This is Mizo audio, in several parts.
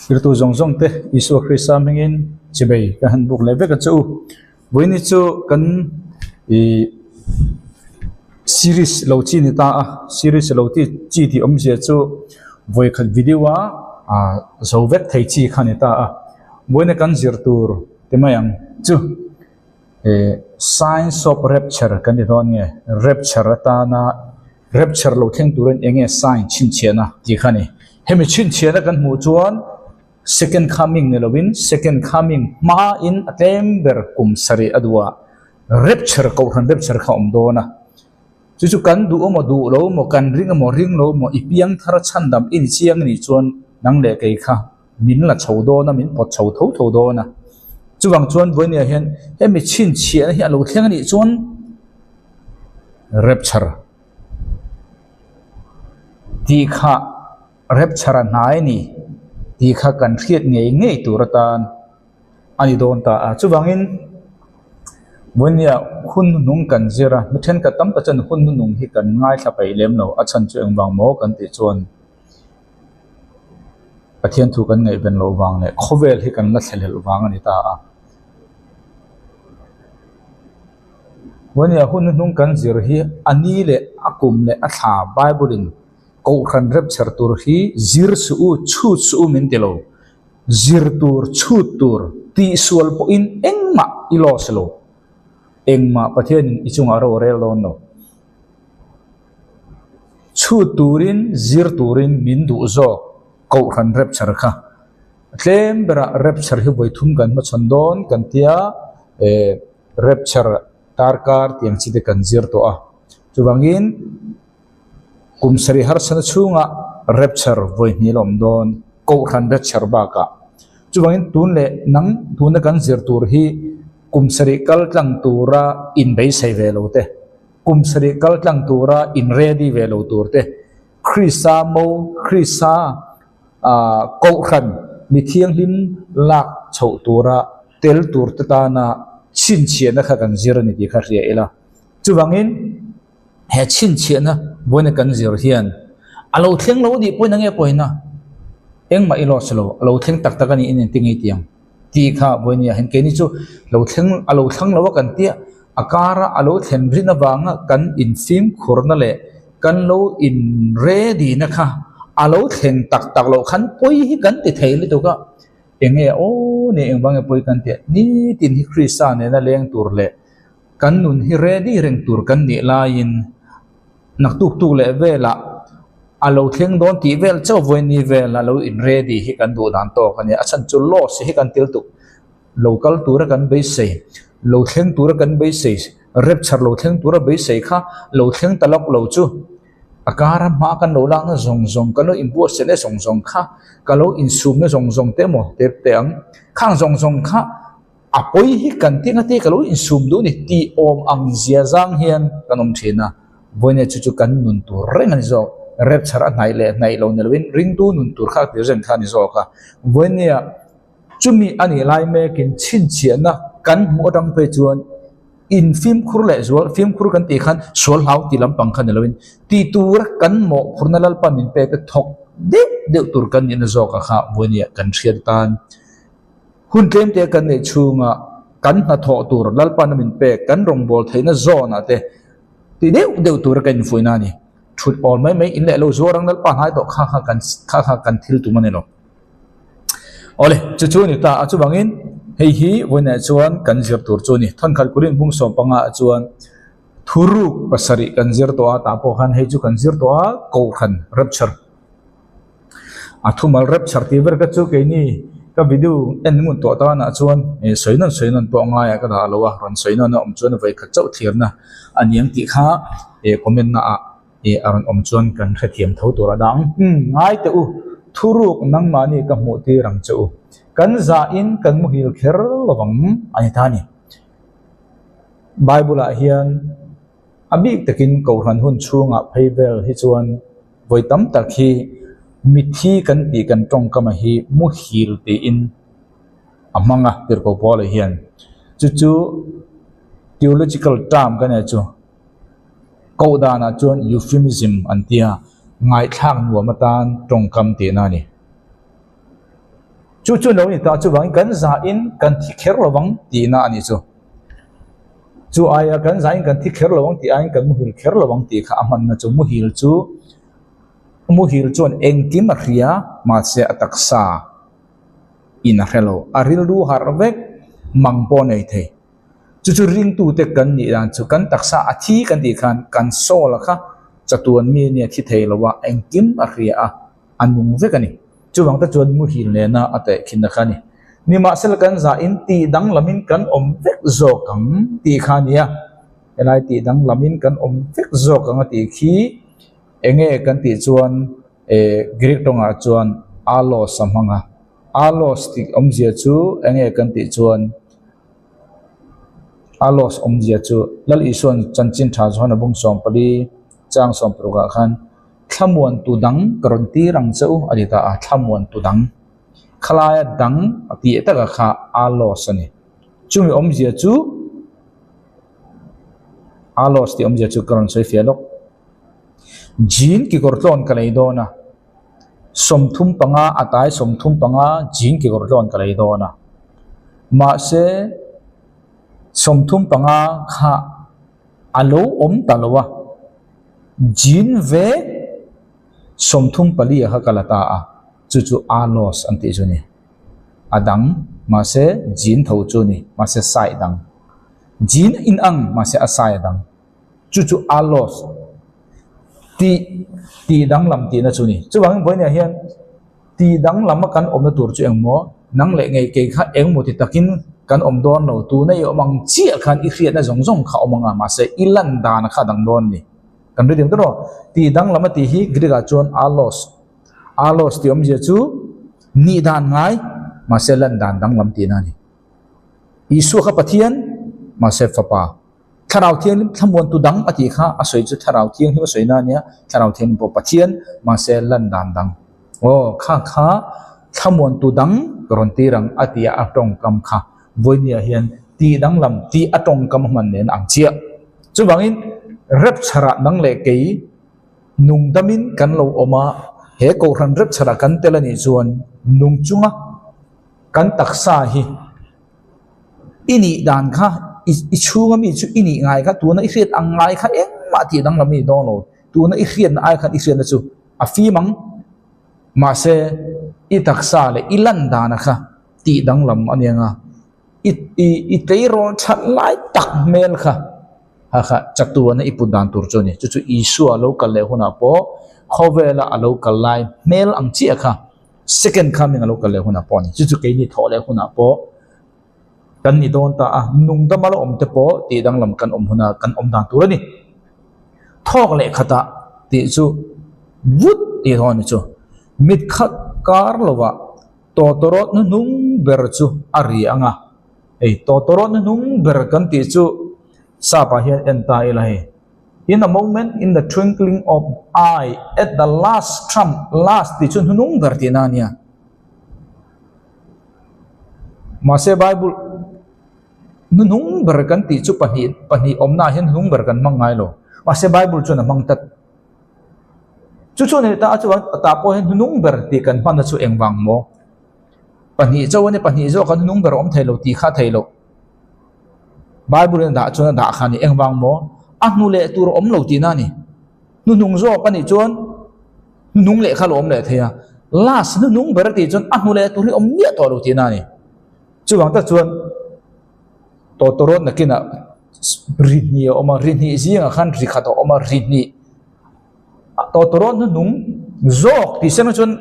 Thirtu zawng zawng te Isua Krista hmingin chibei ka han buk leh vek a che u. Vawiini chu kan ih series lo chi ni ta a, series lo ti chi tih awmzia chu vawikhat video a ah zo vek thei chi kha ni ta a. Vawiina kan zir tur ti mai ang chu. Eh signs of rapture kan ti dawn nge rapture atana rapture lo thleng turin eng nge sign chhinchhiahna tih kha a ni. Hemi chhinchhiahna kan hmuh chuan second coming ni lovin second coming hmain a tlem ber kum sarih a duh a rapture kohhran rapture kha a awm dawn a. Chu chu kan duh emaw duh lo emaw kan ring emaw ring lo emaw i piang thar a chhandam i ni chiang a nih chuan nang leh kei kha min la chho dawn a, min pawt chho tho tho dawn a. Chuvang chuan vawinia hian hemi chhinchhiahna hi a lo thleng a nih chuan rapture tih kha rapture a hnai a ni tih kha kan hriat ngei ngei tur atan a ni dawn ta a. Chuvangin vawinia hun hnuhnung kan zir a, mi thenkhat tam tak chuan hun hnuhnung hi kan ngaithla peih lem lo, a chhan chu engvang maw kan tih chuan. Pathian thu kan ngaihven loh vang leh khawvel hi kan la thlahlelh vang a ni ta a. Vawinia hun hnuhnung kan zir hi a ni leh a kum leh a thla Bible in Kohhran rapchher tur hi zir suh u, chhut suh u min ti lo. Zir tur, chhut tur, tihsual pawhin engmah i loss lo. Engmah Pathianin i chungah ro a rel dawn lo. Chhut turin, zir turin min duh zawk Kohhran rapture kha. Tlem berah rapture hi vawi thum kan hmachhawn dawn kan tia eh rapture darkar tih ang chi te kan zir tawh a. Chuvangin kum sarih harsana chhungah rapture vawi hnih la awm dawn Kohhran rapture bakah. Chuvangin tun leh nang tuna kan zir tur hi kum sarih kal tlang tura inbeisei ve lo te. Kum sarih kal tlang tura in ready ve lo tur te, Krista mo, Krista Kohhran mi thianghlim lak chhoh tura tel tur te tana chhinchhiahna kha kan zir a ni tih kha hria ila. Chuvangin he chhinchhiahna vawiina kan zir hian a lo thleng lo nih pawhin a nge pawhin a, engmah i loss lo, a lo thleng tak tak a nih in engtin nge i ti ang? Tih kha vawinia hian keini chu lo thleng a lo thlang lo a kan tia a kara a lo thlen rin avanga kan infimkhurna leh kan lo in ready na kha a lo thlen tak tak loh khan pawi hi kan ti thei lutuk a enge aw ni engvang nge pawi kan tih nitin hi Krista nena leng tur leh kan nun hi ready reng tur kan nih laiin Naktuk tuk leh velah a lo thleng dawn tih vel chauh vawiin vel a lo in ready hi kan duh dan tawk a nia. A chhan chu loss hi kan tel tuk. Lo kal tura kan beisei, lo thleng tura kan beisei, rapture lo thleng tura beisei kha lo thleng ta lawk lo chu a kara hma kan lo lakna zawng zawng, kan lo inbuatsaihna zawng zawng kha, ka lo insumna zawng zawng te emaw te teh ang, khang zawng zawng kha A pawi hi kan tinga te ka lo insum duh ni tih awm ang zia zang hian kan awm thin a, vawiin chu chu kan nun tur reng a ni zawk, rapture a hnaih leh hnaih lo ni loin ringtu nun tur kha tir reng kha a ni zawk a, vawiinia chumi a nih lai mekin chhinchhiahna kan hmuh atang phei chuan infimkhur leh zual, fimkhur kan tih khan sual hlau tih lampang kha ni loin tih tura kan mawhphurhna Lalpa min pek te thawk deuh deuh tur kan nihna zawk a kha vawiinia kan hriat tan. Hun tlemte kan neih chhunga kan hnathawh tur Lalpana min pek kan rawngbâwl theihna zawnah te ti deuh deuh tura ka infuihna a ni. Thut awl mai mai in leh lo zuar ang Lalpa hnai tawh kha kha kan kha kha kan thil tum a ni lo. Awle, chu chu a ni ta a, chuvangin hei hi vawiinah chuan kan zir tur chu a ni. Thawnkhat Korin bung sawmpangah chuan thuruk pasarih kan zir tawh a, tah pawh khan hei chu kan zir tawh a, Kohhran rapture. A thumal rapture tih ber kha chu keini ka video en ngun tawh tanah chuan ih sawi nawn sawi nawn pawh a ngai a ka dah lo a rawn sawi nawn a awm chuan vawi khat chauh thlirna a ni ang tih kha ih comment na ah ih a rawn awm chuan kan hrethiam tho tur a dang umm ngai teh u thuruk nangmahni ka hmuh tir ang che u kan zahin kan muhil kher lovang a ni ta a ni Bible ah hian a bik takin Kohhran hun chhungah phei vel hi chuan. Vawi tam tak hi mitthi kan tih kan tawngkama hi muhil tiin a hmang a tirhkoh Paula hian. Chu chu theological term ka nia chu. Koh danah chuan euphemism an tia, ngaihthlak nuam atan tawngkam tihna a ni. Chu chu lo ni ta chuvangin kan zahin kan thi kher lo vang tihna a nih chu. Chu aia kan zahin kan thi kher lo vang tih aiin kan muhil kher lo vang tih kha a hmanna chu muhil chu muhil chuan engkim a hria mahse a taksa in a hre lo. A rilru harh vek mang pawh a nei thei. Chu chu ringtute kan nih dan chu kan taksa a thi kan tih khan kan soul a kha chatuan mi nia thi thei lo a engkim a hria a a nung vek a ni. Chuvang te chuan muhil nena a tehkhin na kha a ni. Nimahsela kan zahin tih danglamin kan awm vek zawk ang tih kha a nia. Helai tih danglamin kan awm vek zawk ang a tih khi enge kan tih chuan eh Greek tawngah chuan allos a hmang a. Allos tih awmzia chu enge kan tih chuan Allos awmzia chu Lal Isua'n chanchin tha Johana bung 14 chang 16 ah khan Thlamuantu dang ka rawn tir ang che u a ti ta a, thlamuantu dang. Khalaia dang a tih taka kha allos a ni. Chumi awmzia chu allos tih awmzia chu ka rawn sawi fiah lawk. Jean kekawr tlawn ka lei dawn a, 35 a tai 35 jean kekawr tlawn ka lei dawn a. Mahse 35 kha a lo awm ta lo a. Jean vek 34 a kha ka la ta a, chu chu allos an tih chu a ni. A dang mahse jean tho chu a ni, mahse sai dang. Jean inang mahse a sai a dang. Chu chu allos tih tih danglam tihna chu a ni. Chuvangin vawiinah hian tih danglam a kan awmna tur chu engmaw nang leh ngei kei kha engmaw ti takin kan awm dawn lo tuna i awm ang chiah khan i hriatna zawng zawng kha awm anga mahse i lan dan kha a dang dawn a ni. Kan ri ding tawh tih danglam a tih hi Greek ah chuan allos allos tih awmzia chu nih dan ngai mahse lan dan danglam tihna a ni. Isua kha Pathian mahse Fapa. Thlarau Thianghlim thlamuantu dang a tih kha a sawi chu Thlarau Thianghlim a sawi na a nia, Thlarau Thianghlim pawh Pathian mahse lan dan dang. Aw kha kha thlamuantu dang ka rawn tir ang a tia a tawngkam kha vawinia hian tih danglam tih a tawngkam a hman nen a ang chiah. Chuvangin rapture ah nang leh kei nungdamin kan lo awm a, he kohhran rapture ah kan tel a nih chuan nung chunga kan taksa hi I nih dan kha i chhunga mi chu i nih ngai kha tuna i hriat ang ngai kha engmah tih danglam i ni dawn lo. Tuna i hriatna ai khan i hriatna chu a fim ang. Mahse i taksa leh i lan dana kha tih danglam a ni ang a, i i i tleirawl that lai tak hmel kha ha kha chatuana i put dan tur chu a ni. Chu chu Isua lo kal leh hunah pawh khawvela a lo kal lai hmel ang chiah kha Second coming a lo kal leh hunah pawh a ni. Chu chu keini thawh leh hunah pawh kan ni dawn ta a, nungdama la awm te pawh tih danglam kan awm huna kan awm dan tur a ni. Thawk leh khatah tih chu vut tih dawn a ni chu. Mit khat kar lovah tawtawrawt hnuhnung ber chu a ri ang a. Hei tawtawrawt hnuhnung ber kan tih chu sap ah hian en ta ila hei. In a moment, in the twinkling of eye, at the last trump, last tih chu hnunung ber tihna a nia. Mahse Bible hnunung ber kan tih chu pahnih pahnih awmnaah hian hnunung ber kan hmang ngai lo. Mahse Bible chuan a hmang tlat. Chu chu a ni ta a chuan tah pawh hian hnunung ber tih kan hmanna chu engvang maw? Pahnih chauh a ni, pahnih zawk kan hnunung ber a awm thei lo tih kha a thei loh. Bible in a dah chuan a dah kha a ni. Engvang maw? A hnu leh tur a awm lo tihna a ni. Hnuhnung zawk a nih chuan hnuhnung leh kha a lo awm leh thei a. Last hnuhnung ber a tih chuan a hnu leh tur hi awm miah tawh lo tihna a ni. Chuvang tak chuan tawtawrawt nakinah ri hnih a awm a, ri hnih zingah khan ri khat a awm a, ri hnih tawtawrawt hnuhnung zawk tih sela chuan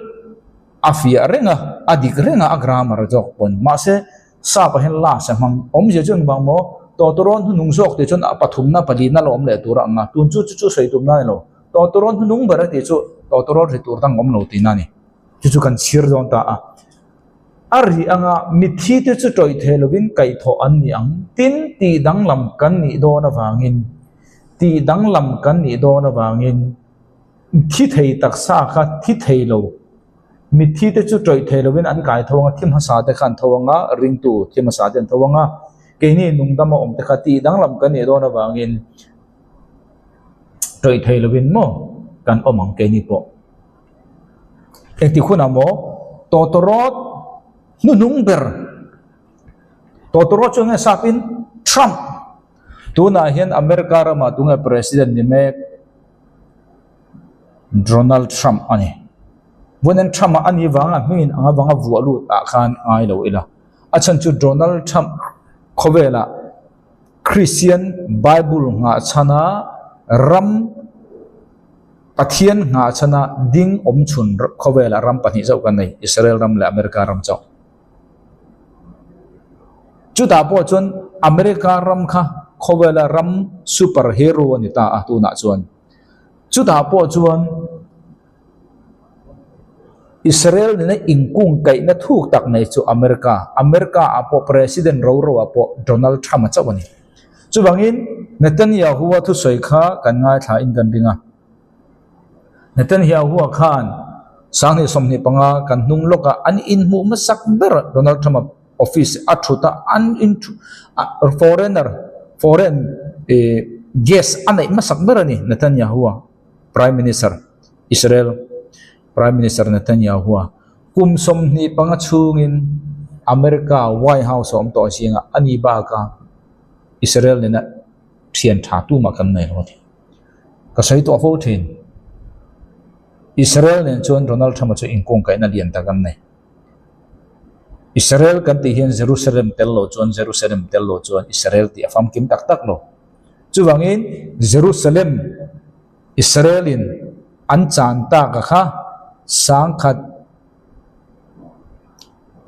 a fiah reng a, a dik reng a, a grammar zawk pawn. Mahse Sap ah hian last a hmang. Awmzia chu engvang maw? Tawtawrawn hnunung zawk tih chuan a pathumna palina la awm leh tur a ang a, tun chu chu chu sawi tumna a ni lo. Tawtawrawn hnunung ber a tih chu tawtawrawn ri tur dang awm lo tihna a ni. Chu chu kan chhir dawn ta a. A ri anga mitthi te chu tawih thei lovin kaihthawh an ni ang. Tin, tih danglam kan nih dawn avangin, tih danglam kan nih dawn avangin thi thei taksa kha thi thei lo. Mitthi te chu tawih thei lovin an kai tho ang a, thi hmasa te kha an tho ang a, ringtu thi hmasa te an tho ang a, keini nungdama awm te kha tih danglam kan nih dawn avangin tawih thei lovin maw kan awm ang keini pawh. Engtik hunah maw tawtawrawt. Hnuhnung ber tawtawrawt chu enge sapin Trump. Tunah hian America ramah tunge President ni mek Donald Trump a ni. Vawiin Trump-a a nih vanga hmingin anga vanga vuah lut ah khan ngai lo ila. A chhan chu Donald Trump khawvelah Kristian Bible nghahchhana ram Pathian nghahchhana ding awm chhun khawvelah ram pahnih zauh kan nei, Israel ram leh America ram chauh. Chutah pawh chuan America ram kha khawvela ram super hero a ni ta a tunah chuan. Chutah pawh chuan Israel nena inkung kaihna thuk tak nei chu America, America ah pawh President ro ro ah pawh Donald Trump a chauh a ni. Chuvangin Netanyahu-a thusawi kha kan ngaithla in kan ring a. Netanyahu-a khan 2025 kan hnung lawk a an inhmuh hmasak ber Donald Trump-a office a thut a, an in foreigner, foreign guest a neih hmasak ber a ni Netanyahu-a. Prime Minister Israel Prime Minister Netanyahu-a kum 25 chhungin America White House a awm tawh zingah a ni baka Israel nena thian tha tumah kan nei lo a ti. Ka sawi tawh fo thin. Israel nen chuan Donald Trump-a chu inkawngkaihna lian tak an nei. Israel kan tih hian Jerusalem tel lo chuan Jerusalem tel lo chuan Israel tih a famkim tak tak lo. Chuvangin Jerusalem Israel-in an chan tak a kha sangkhat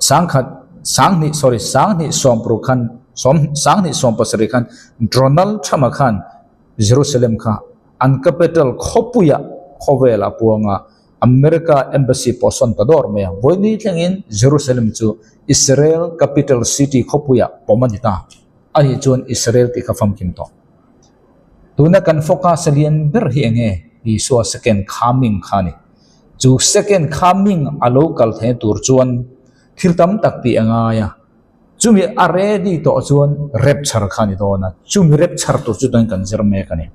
sangkhat sanghnih sorry sanghnih sawmparuk khan sawm sanghnih sawmpasarih khan Donald Trump-a khan Jerusalem kha an capital khawpuiah khawvel a puang a, America embassy pawh sawn ta dawr mai a. Vawiini thlengin Jerusalem chu Israel capital city khawpuiah pawm a ni ta. A nih chuan Israel tih kha famkim tawh. Tuna kan focus a lian ber hi eng nge? Isua second coming kha a ni. Chu second coming a lo kal theihna tur chuan thil tam tak tih a ngai a. Chumi a ready tawh chuan rapture kha a ni dawn a. Chumi rapture tur chu chuan kan zir mek a ni.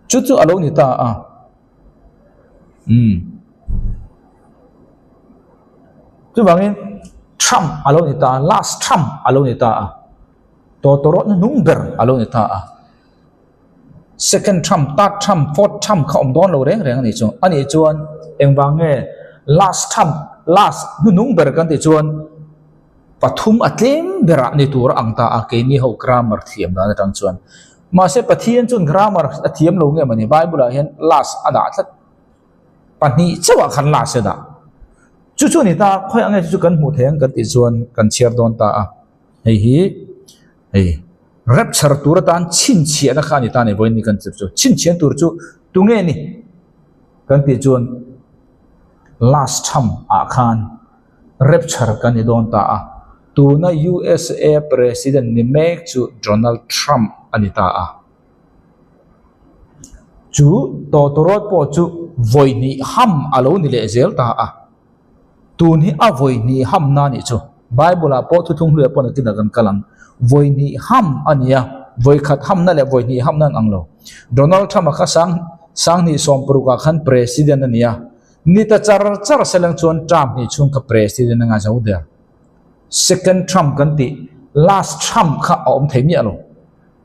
Chu chu a lo ni ta a. Umm. Chuvangin Trump a lo ni ta a, last Trump a lo ni ta a, tawtawrawt hnuhnung ber a lo ni ta a. Second Trump, third Trump, fourth Trump kha awm dawn lo reng reng a nih chu. A nih chuan engvang nge last Trump, last hnuhnung ber kan tih chuan pathum a tlem berah ni tur a ang ta a, keini ho grammar thiam dan atang chuan. Mahse Pathian chuan grammar a thiam lo nge mawni Bible ah hian last a dah tlat. Pahnih chauh ah khan last a dah. Chu chu a ni ta, khawi ang nge chu chu kan hmuh theih ang kan tih chuan kan chhiar dawn ta a. Hei hi hei rapture tur atan chhinchhiahna kha a ni ta a ni vawiin ni kan chip chu. Chhinchhiahna tur chu tunge ni kan tih chuan last tham ah khan rapture kan ni dawn ta a. Tuna USA President ni mek chu Donald Trump a ni ta a. Chu tawtawrawt pawh chu vawi hnih ham a lo ni leh zel ta a. Tun hi a vawi hnih hamna a nih chu. Bible ah pawh thuthlung hluiah pawh nakinah kan kal ang. Vawi hnih ham a ni a, vawi khat hamna leh vawi hnih hamna an ang lo. Donald Trump-a kha sang sanghnih sawmparuk ah khan President a ni a, ni ta char char seleng chuan term hnih chhung kha President a nga zo der. Second Trump kan tih last Trump kha a awm thei miah lo.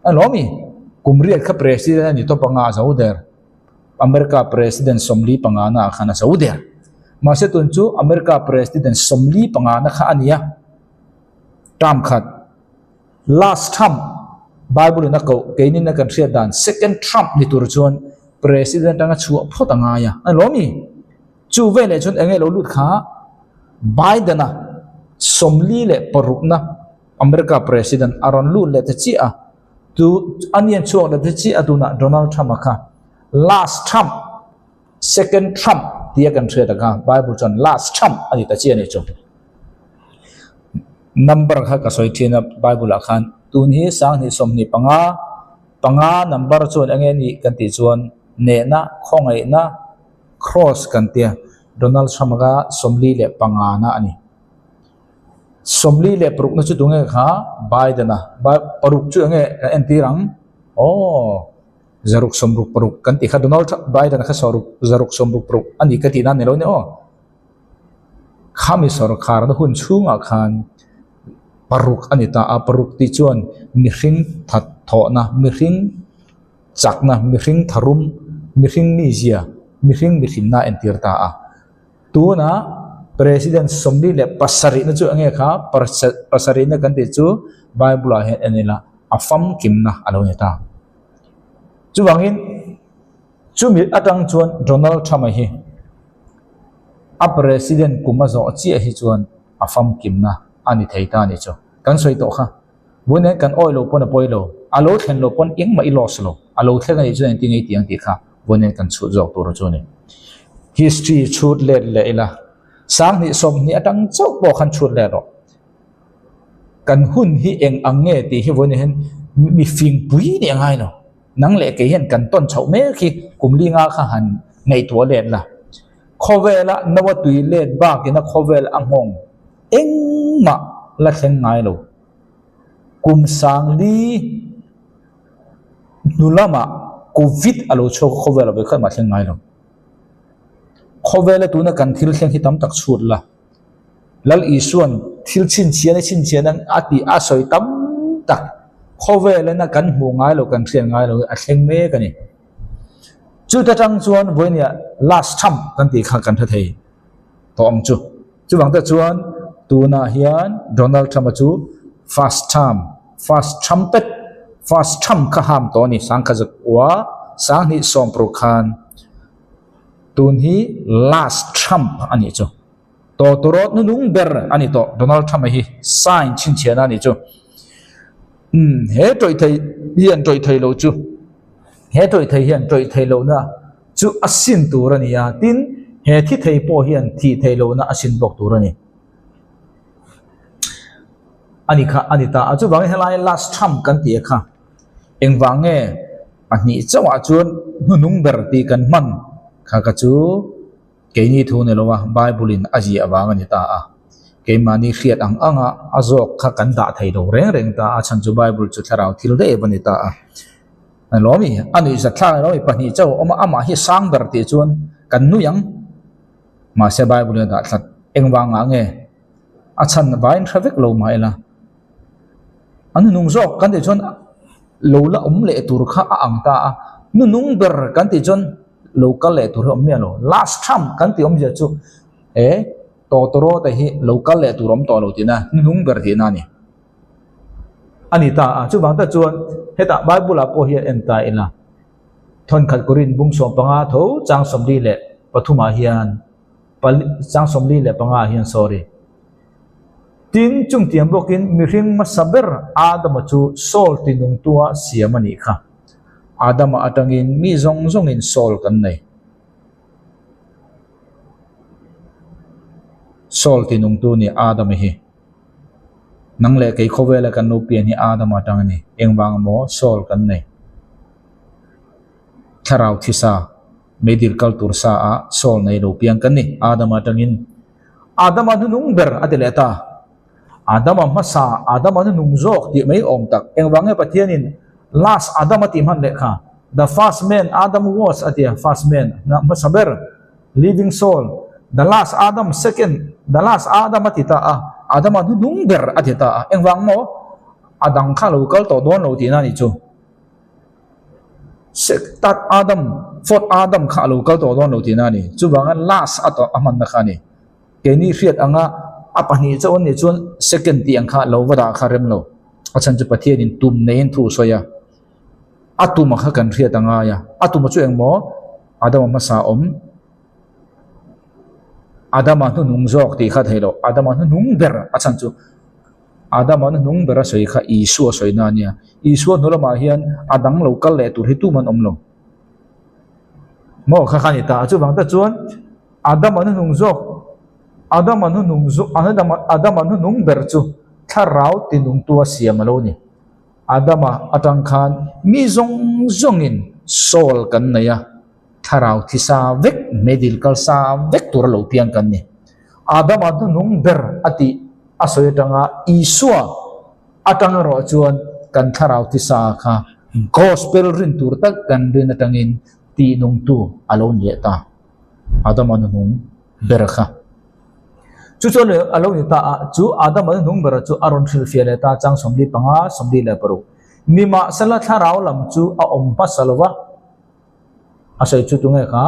A lawm i, kum riat kha President a ni tawp anga a zo der. America President 45 na ah khan a zo der. Mahse tun chu America President 45 na kha a ni a, term khat last Trump Bible in a koh keinin a kan hriat dan second Trump ni tur chuan President anga chhuah phawt a ngai a, a lawm i. Chu veleh chuan eng nge lo lut kha Biden-a 46na America President a rawn lut leh ta chiah a, tu a nian chhuak leh ta chiah a tunah Donald Trump-a kha last Trump, second Trump tia kan hriat ang kha Bible chuan last Trump a ni ta chiah a nih chu. Number kha ka sawi thin a Bible ah khan tun hi 2025 panga number chuan eng nge a nih kan tih chuan nehna, khawngaihna, Cross kan tia Donald Trump kha 45 na a ni. 46 na chu tunge kha Biden a paruk chu enge kan entir ang aw zaruk sawmruk paruk kan tih kha Donald Trump Biden kha sawruk zaruk sawmruk paruk a ni ka tih nan ni lo ni aw. Khami sawrkarna hun chhungah khan paruk a ni ta a, paruk tih chuan mihring that thawhna, mihring chakna, mihring tharum, mihring mizia, mihring mihrinna a entir ta a. Tunah President 47 na chu enge kha pasarihna kan tih chu Bible ah hian en ila a famkimna a lo ni ta. Chuvangin chumi atang chuan Donald Trump-a hi a President kum a zawh chiah hi chuan a famkimna a ni thei ta a ni chu. Kan sawi tawh kha. Vawin kan awi lo pawn a pawi lo, a lo thlen lo pawn engmah i loss lo, a lo thleng a nih chuan engtin nge i ti ang tih kha vawiin kan chhut zawk tur chu a ni. History chhut let leh ila, 2020 atang chauh pawh khan chhut let rawh. Kan hun hi eng ang nge tih hi vawiin hian mi fing pui nih a ngai lo. Nang leh kei hian kan tawn chhoh mek hi kum li nga kha han ngaihtuah let la. Khawvela naua tui let bakina khawvel a nghawng engmah la thleng ngai lo. Kum 4000 hnu lamah Covid a lo chhuak a, khawvel a vawikhat mah thleng ngai lo. Khawvela tuna kan thil thleng hi tam tak chhut la. Lal Isuan thil chhinchhian a chhinchhian a tih a sawi tam tak khawvelena kan hmuh ngai lo kan hriat ngai lo a thleng mek a ni. Chuta tang chuan vawinia last trump kan tih kha kan hre thei tawh ang chu. Chuvang te chuan tunah hian Donald Trump-a chu first term, first trumpet, first trump kha ham tawh a ni 1900 2016 khan tun hi last trump a nih chu. Tawtawrawt nunung ber a ni tawh Donald Trump-a hi sign chhinchhiahna a nih chu. Umm he tawih thei hian tawih thei lo chu he tawih thei hian tawih thei lohna chu a sin tur a ni a, tin he thi thei pawh hian thih thei lohna a sin bawk tur a ni. A ni kha a ni ta a, chuvangin helai last trump kan tih a kha engvang nge pahnih chauhah chuan hnuhnung ber tih kan hman kha kha chu Keini thu ni lo a, Bible in a ziah vang a ni ta a. Keimahni hriat ang ang a, a zawk kha kan dah thei lo reng reng ta a, chhan chu Bible chu thlarau thil daih a ni ta a. A lawm i, a nuih zat thlak a lawm i, pahnih chauh a awm a, amah hi sang ber tih chuan kan nui ang. Mahse Bible in a dah thlat, engvang ah nge a chhan vaiin hre vek lo mah ila. A nunung zawk kan tih chuan lo la awm leh tur kha a ang ta a, nunung ber kan tih chuan lo kal leh tur hi awm miah lo. Last trump kan tih awmzia chu e tawtawrawte hi lo kal leh tur awm tawh lo tihna, nunung ber tihna a ni. A ni ta a, chuvang tak chuan hetah Bible ah pawh hian en ta ila, thawnkhat Korin bung 15 tho chang 43 ah hian pali chang 45 ah hian sorry. Tin, chungtiang bawkin mihring hmasa ber Adama chu Saul tinungtua siam a nih kha. Adama atangin mi zawng zawngin Saul kan nei. Saul tinungtu ni Adama hi. Nang leh kei khawvela kan lo pian hi Adama atang a ni. Engvang maw Saul kan nei? Thlarau thisa, meidil kal tur sa ah Saul nei lo piang kan ni Adama atangin. Adama hnunung ber a ti leh ta. Adama hmasa, Adama hnunung zawk tih mai awm tak. Engvang nge Pathianin last Adam a tih hman leh kha? The first man Adam was a ti a, first man, hmasa ber, living soul, the last Adam, second, the last Adam a ti ta a, Adama hnunung ber a ti ta a. Engvang maw? A dang kha lo kal tawh dawn lo tihna a nih chu. Third Adam, fourth Adam kha a lo kal tawh dawn lo tihna a ni. Chuvanga last a tawh a hmanna kha a ni. Keini hriat anga a pahnih chauh an nih chuan second tih ang kha lo va dah kha rem lo. A chhan chu Pathianin tum neiin thu a sawi a. A tuma kha kan hriat a ngai a. A tuma chu engmaw Adama hmasa awm Adama hnunung zawk tih kha theih loh. Adama hnunung ber a chhan chu Adama hnuhnung ber a sawi kha Isua sawina a nia. Isua hnu lamah hian a dang lo kal leh tur hi tum an awm lo. Maw kha kha a ni ta a, chuvang te chuan Adama hnuhnung zawk, Adama hnuhnung zawk, Adama hnuhnung ber chu thlarau tinungtu a siam a lo ni. Adama atang khan mi zawng zawngin soul kan nei a, thlarau thi sa vek, meidil kal sa vek tur a lo piang kan ni. Adama hnuhnung ber a tih a sawi atanga Isua atang erawh chuan kan thlarau thisa kha Gospel rin tur tak kan rin atangin tihnungtu a lo ni leh ta. Adama hnuhnung ber kha. Chu chu a lo ni ta a, chu Adama hnuhnung bera chu a rawn hrilhfiah leh ta chang 45, 46. Nimahsela thlarau lam chu a awm hmasa lo va, a sawi chu tunge kha?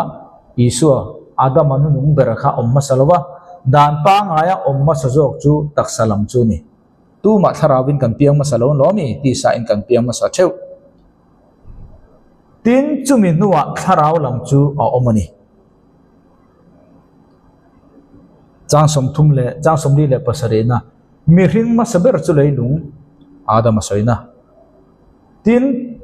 Isua, Adama hnuhnung bera kha awm hmasa lo va, dan pangaia awm hmasa zawk chu taksa lam chu a ni. Tumah thlarauvin kan piang hmasa lo lawm i, tisain kan piang hmasa theuh. Tin, chumi hnuah thlarau lam chu a awm a ni. Chang 30 leh chang 47na mihring hmasa ber chu leilung Adama sawina. Tin,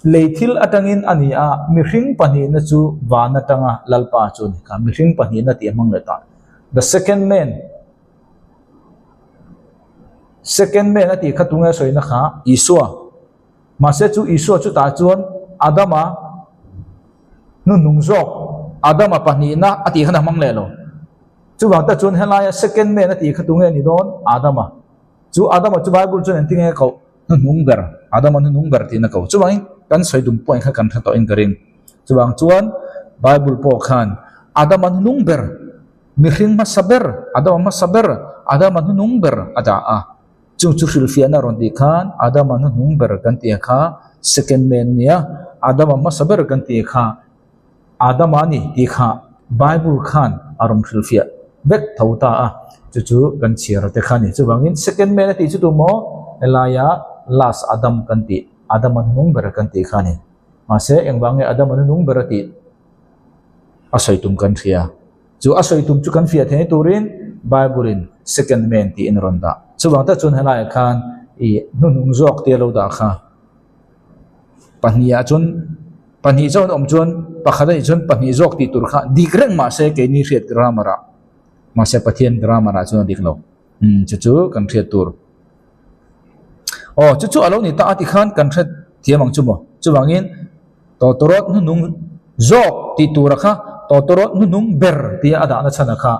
lei thil atangin a ni a, mihring pahnihna chu van atanga Lalpa chu a ni kha. Mihring pahnihna tih a hmang leh ta. The second man. Second man a tih kha tunge sawina kha? Isua. Mahse chu Isua chutah chuan Adama hnuhnung zawk, Adama pahnihna a tih khan a hmang leh lo. Chuvang tak chuan helaia second man a tih kha tunge ni dawn? Adama. Chu Adama chu Bible chuan engtin nge a koh? Hnuhnung ber, Adama hnuhnung ber tiin a koh. Chuvangin kan sawi dum point kha kan hre tawhin ka ring. Chuvang chuan Bible pawh khan Adama hnuhnung ber, mihring hmasa ber, Adama hmasa ber, Adama hnuhnung ber a dah a. Chung chu hrilhfiahna rawn tih khan Adama hnuhnung ber kan tih kha second man nia, Adama hmasa ber kan tih kha Adama a ni tih kha Bible khan a rawn hrilhfiah vek tho ta a, chu chu kan chhiar te kha a ni. Chuvangin second man a tih chu tu maw? Helaia last Adam kan tih, Adama hnuhnung ber kan tih kha a ni. Mahse engvang nge Adama hnuhnung ber a tih a sawi tum kan hria. Chu a sawi tum chu kan fiah theih turin Bible in second man tiin a rawn dah. Chuvang tak chuan helaiah khan ih hnuhnung zawk te a lo dah kha. Pahnih ah chuan pahnih chauh an awm chuan pakhat a nih chuan pahnih zawk tih tur kha dik reng mah se keini hriat grammar ah mahse Pathian grammar ah chuan a dik lo. Umm chu chu kan hriat tur. Aw chu chu a lo ni ta a ti khan kan hre thiam ang chu maw. Chuvangin tawtawrawt hnuhnung zawk tih tura kha tawtawrawt hnuhnung ber tia a dahna chhan a kha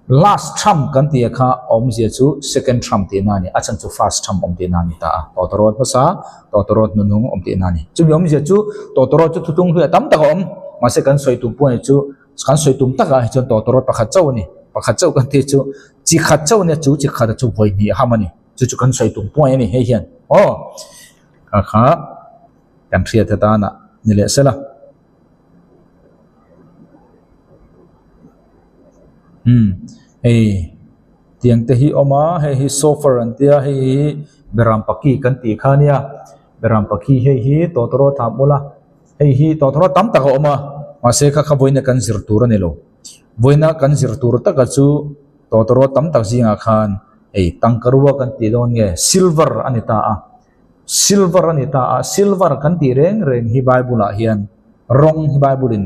last trump kan tih a kha awmzia chu second trump tihna a ni. A chhan chu first trump awm tihna a ni ta a. Tawtawrawt hmasa tawtawrawt hnuhnung awm tihna a ni. Chumi awmzia chu tawtawrawt chu thutung hluiah tam tak a awm. Mahse kan sawi tum pawh ni chu Kan sawi tum takah hi chuan tawtawrawt pakhat chauh a ni. Pakhat chauh kan tih chu chi khat chauh a nia, chu chi khat chu vawi hnih a ham a ni. Chu chu kan sawi tum puai a ni hei hian. Aw, kha kha kan hriat atana ni leh sela. Umm, hei tiang te hi awm a, hei hi sofa an tia, hei hi beram paki kan tih kha a nia. Beram paki hei hi tawtawrawt ah mawlh a. Hei hi tawtawrawt tam tak a awm a, mahse kha kha vawiina kan zir tur a ni lo. Vawiina kan zir tur taka chu tawtawrawt tam tak zingah khan hei tangkarua kan tih dawn nge silver a ni ta a, silver a ni ta a, silver kan tih reng reng hi Bible ah hian rawng hi Bible in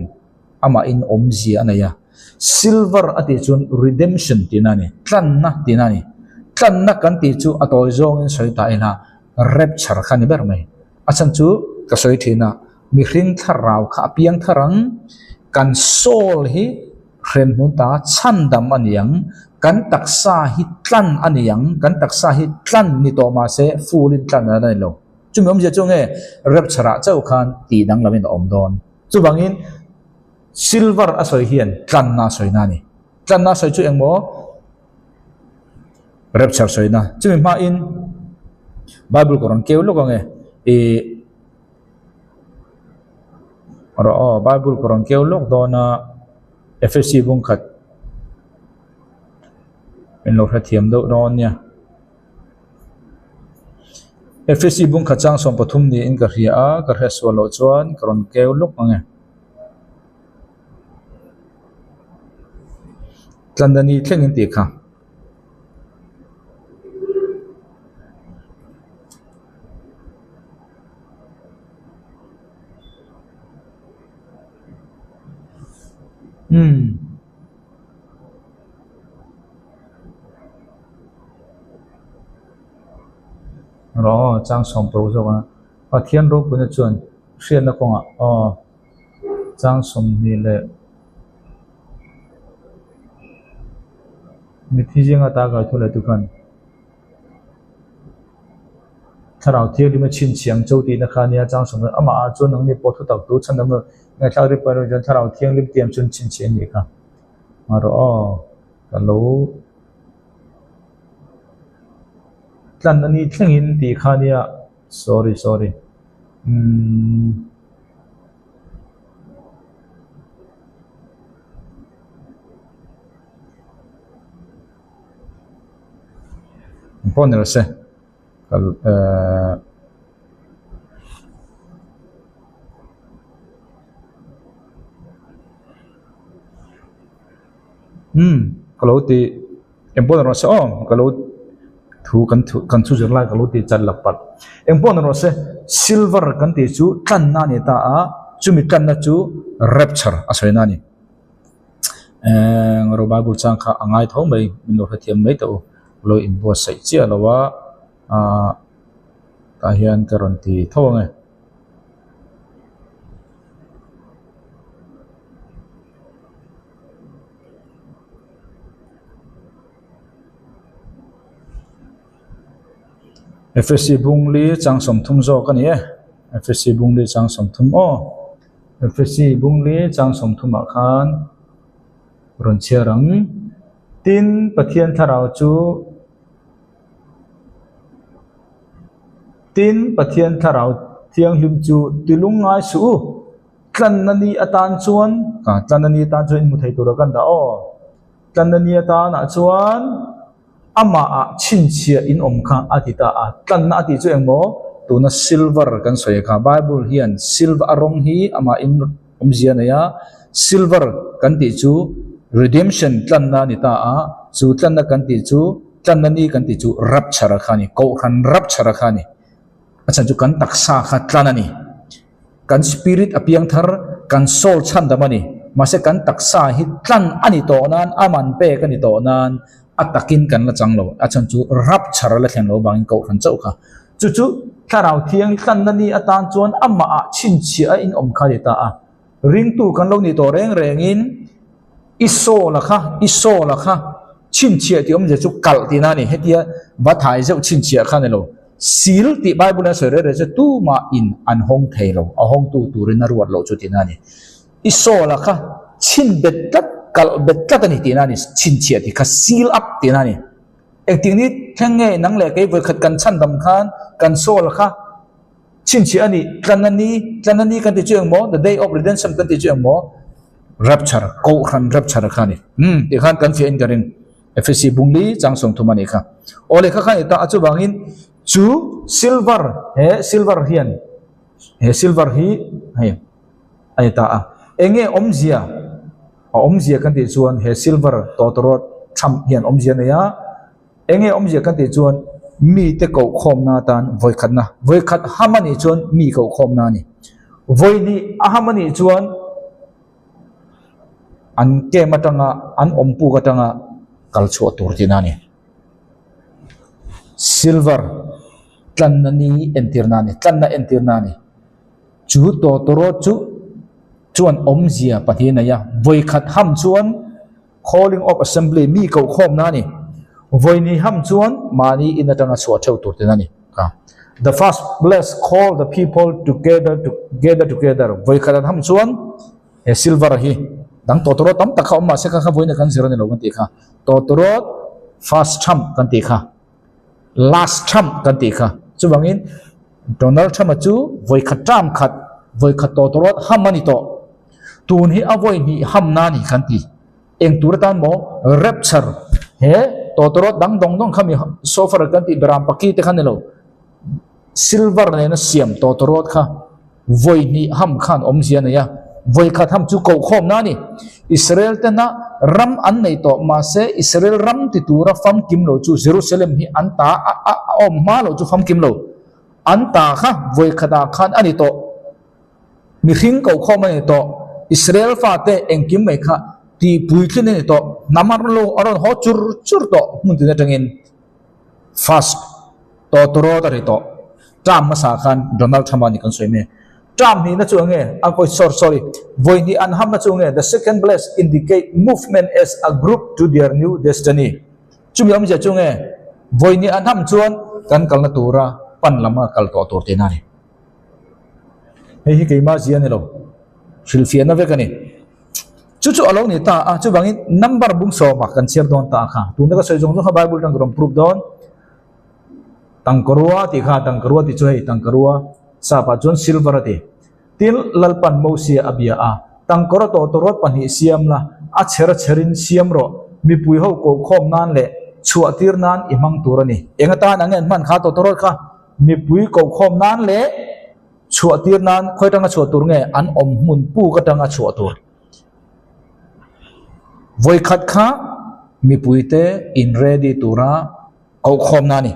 amahin awmzia a nei a, silver a tih chuan redemption tihna a ni, tlanna tihna a ni. Tlanna kan tih chu a tawi zawngin sawi ta ila rapture kha a ni ber mai. A chhan chu ka sawi thin a, mihring thlarau kha a piang thar ang, kan soul hi hremhmun ta chhandam a ni ang, kan taksa hi tlan a ni ang, kan taksa hi tlan ni tawh mah se full in tlan a la ni lo. Chumi awmzia chu nge rapture ah chauh khan tih danglam in a awm dawn. Chuvangin silver a sawi hian tlanna a sawina a ni. Tlanna a sawi chu engmaw? Rapture sawina chumi hmain Bible ka rawn keu lawk ang e ih rawh aw Bible ka rawn keu lawk dawn a Efesi bung khat min lo hrethiam deuh dawn nia Efesi bung khat chang 13 niin ka hria a ka hriatsual loh chuan ka rawn keu lawk ang e. Tlandani thlengin tih kha. Umm. Rawh aw chang 16 zawk a. Pathian ropuina chuan hriatna kawngah aw. Chang 20 leh Mitthi zinga ta kai thu leh tu khan Thlarau Thianghlim a chhinchhiang cho tihna kha ania chang 20 amah ah chuan nangni pawh thu tak tu chhan awm lo ngaihthlak ri pawh chuan Thlarau Thianghlim tiam chuan chhinchhiah a nih kha. Marawh aw ka lo. Tlan a ni thlengin tih kha nia sorry sorry umm. Pawh ni lo se kal ehh. Umm ka lo ti engpawh ni rawh se aw ka lo thu kan thu kan thu zir lai ka lo ti chat lak palh engpawh ni rawh se silver kan tih chu tlanna a ni ta a chumi tlanna chu rapture a sawi na a ni ehh rawh bible chang kha a ngai tho mai min lo hrethiam mai teh u lo inbuatsaih chiah lo a ahh tah hian ka rawn ti tho ang e. Efesi bungli chang 30 zawk a ni e Efesi bungli chang 30 aw Efesi bungli chang 30 ah khan rawn chhiar ang tin Pathian thlarau chu tin Pathian thlarau thianghlim chu tilung ngai suh u. Tlanna ni atan chuan ah tlanna ni atan chuan inhmu thei tura kan dah aw. Tlanna ni atanah chuan amahah chhinchhiah in awm kha a ti ta a. Tlanna a tih chu engmaw tuna silver kan sawi kha Bible hian silver a rawng hi amahin awmzia a nei a. Silver kan tih chu redemption tlanna a ni ta a. Chu tlanna kan tih chu tlanna ni kan tih chu rapture kha a ni kohhran rapture kha a ni. A chhan chu kan taksa kha tlan a ni. Kan spirit a piang thar, kan soul chhandam a ni. Mahse kan taksa hi tlan a ni tawh nan, a man pek a ni tawh nan, a takin kan la chang lo. A chhan chu rapture a la thlen lo vangin kohhran chauh kha. Chu chu Thlarau Thiang tlanna ni atan chuan amahah chhinchhiah a inawm kha a ni ta a. Ringtu kan lo nih tawh reng rengin i soul a kha, i soul a kha chhinchhiah tih awmzia chu kalh tihna a ni. Hetia va thai zeuh chhinchhiah kha a ni lo. Sil tih Bible in a sawi reng reng chu tumah in an hawng thei lo, a hawngtu turin a ruat loh chu tihna a ni. I soul a kha chhin bet tlat, kalh bet tlat a ni tihna a ni. Chhinchhiah tih kha seal up tihna a ni. Engtik ni thleng nge nang leh kei vawikhat kan chhandam khan kan soul a kha Chhinchhiah a ni, tlan a ni, tlan a ni kan ti chu engmaw, the day of redemption kan ti chu engmaw, rapture, kohhran rapture kha a ni. Umm, tih khan kan fiah in ka ring. Efesi bungli chang 30 a nih kha. Aw lehkha kha a ni ta a, chuvangin chu silver, he silver hian, he silver hi hei a ni ta a. Enge awmzia, a awmzia kan tih chuan he silver tawtawrawt tham hian awmzia a nei a. Enge awmzia kan tih chuan mite kohkhawmna atan vawikhatna, vawikhat ham a nih chuan mi kohkhawmna a ni. Vawihnih a ham a nih chuan an camp atanga an awmpuk atanga kal chhuah tur tihna a ni. Silver tlanna ni entirna a ni, tlanna entirna a ni. Chu tawtawrawt chu chuan awmzia pahnih a nei a, vawikhat ham chuan. Calling of Assembly, mi kohkhawmna a ni. Vawini ham chuan mahni in atanga chhuah theuh tur ten a ni. Ka. The first bless call the people to gather to gather together. Vawikhat an ham chuan he silver hi dang tawtawrawt tam tak kha awm mahse kha kha vawina kan zir a ni lo kan tih kha. Tawtawrawt first trump kan tih kha. Last Trump kan tih kha. Chuvangin Donald Trump-a chu vawikhat term khat, vawikhat tawtawrawt ham a ni tawh. Tun hi a vawi hnih hamna a ni kan ti. Eng tur atan maw rapture he tawtawrawt dang dawng dawng kha mi sofa kan tih beram paki te kha ni lo. Silver nena siam tawtawrawt kha vawi hnih ham khan awmzia a nei a, vawi khat ham chu kohkhawmna a ni. Israel tena ram an nei tawh mahse Israel ram ti tura famkim lo chu Jerusalem hi an ta a a awm hma lo chu famkim lo. An ta kha vawi khatah khan a ni tawh. Mihring kohkhawm a ni tawh. Israel fate engkim mai kha tihpuitlin a ni tawh. Hnam a rawn lo a rawn haw chur chur tawh hmun tin atangin. First tawtawrawt a ri tawh. Term hmasa khan Donald Trump a ni kan sawi mai. Term hnihna chu enge a vawi sorry sorry vawi hnih an hamna chu enge the second bless indicate movement as a group to their new destiny. Chumi awmzia chu enge vawi hnih an ham chuan kan kalna tura pan lama kal tawh tur tihna a ni. Hei hi keimah zia a ni lo. Hrilhfiahna vek a ni. Chu chu a lo ni ta a, chuvangin number bung sawma kan chhiar dawn ta a kha. Tuna ka sawi zawng zawng kha Bible atang ka rawn prove dawn. Tangkarua tih kha, tangkarua tih chu hei tangkarua sap ah chuan silver a ti. Tin, Lalpan Mosia a bia a, Tangkawra tawtawrawt pahnih siam la, a chher a chherin siam rawh, mipui ho kohkhawm nan leh chhuah tir nan i hmang tur a ni. Eng atan ang nge an hman kha tawtawrawt kha? Mipui kohkhawm nan leh chhuah tir nan khawi atanga chhuah tur nge an awm hmun puk atanga chhuah tur? Vawikhat kha mipuite in ready tura Kohkhawmna a ni.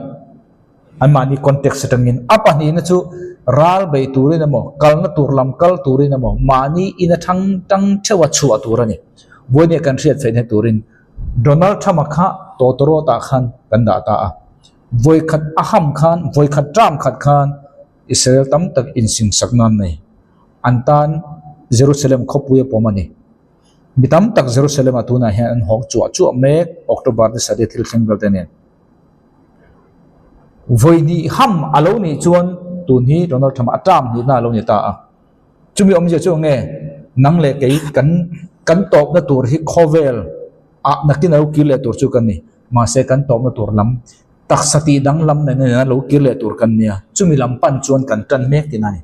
Anmahni context atangin a pahnihna chu ral bei turin emaw, kalna tur lam kal turin emaw, mahni in athang tang theuha chhuah tur a ni. Vawinia kan hriat feihna turin Donald Trump-a kha tawtawrawtah khan kan dah ta a. Vawikhat a ham khan, vawikhat term khat khan Israel tam tak insingsak nan nei. An tan Jerusalem khawpui a pawm a ni. Mi tam tak Jerusalem-ah tunah hian an hawk chuah chuah mek, October ni sarih thil thleng vel te nen. Vawi hnih ham a lo nih chuan tun hi Donald Trump a term hnihna a lo ni ta a. Chumi awmzia chu enge nang leh kei kan kan tawpna tur hi khawvel ah nakin a lo kir leh tur chu kan ni. Mahse kan tawpna tur lam taksa tih danglam nen a lo kir leh tur kan nia. Chumi lam pan chuan kan tan mek tihna a ni.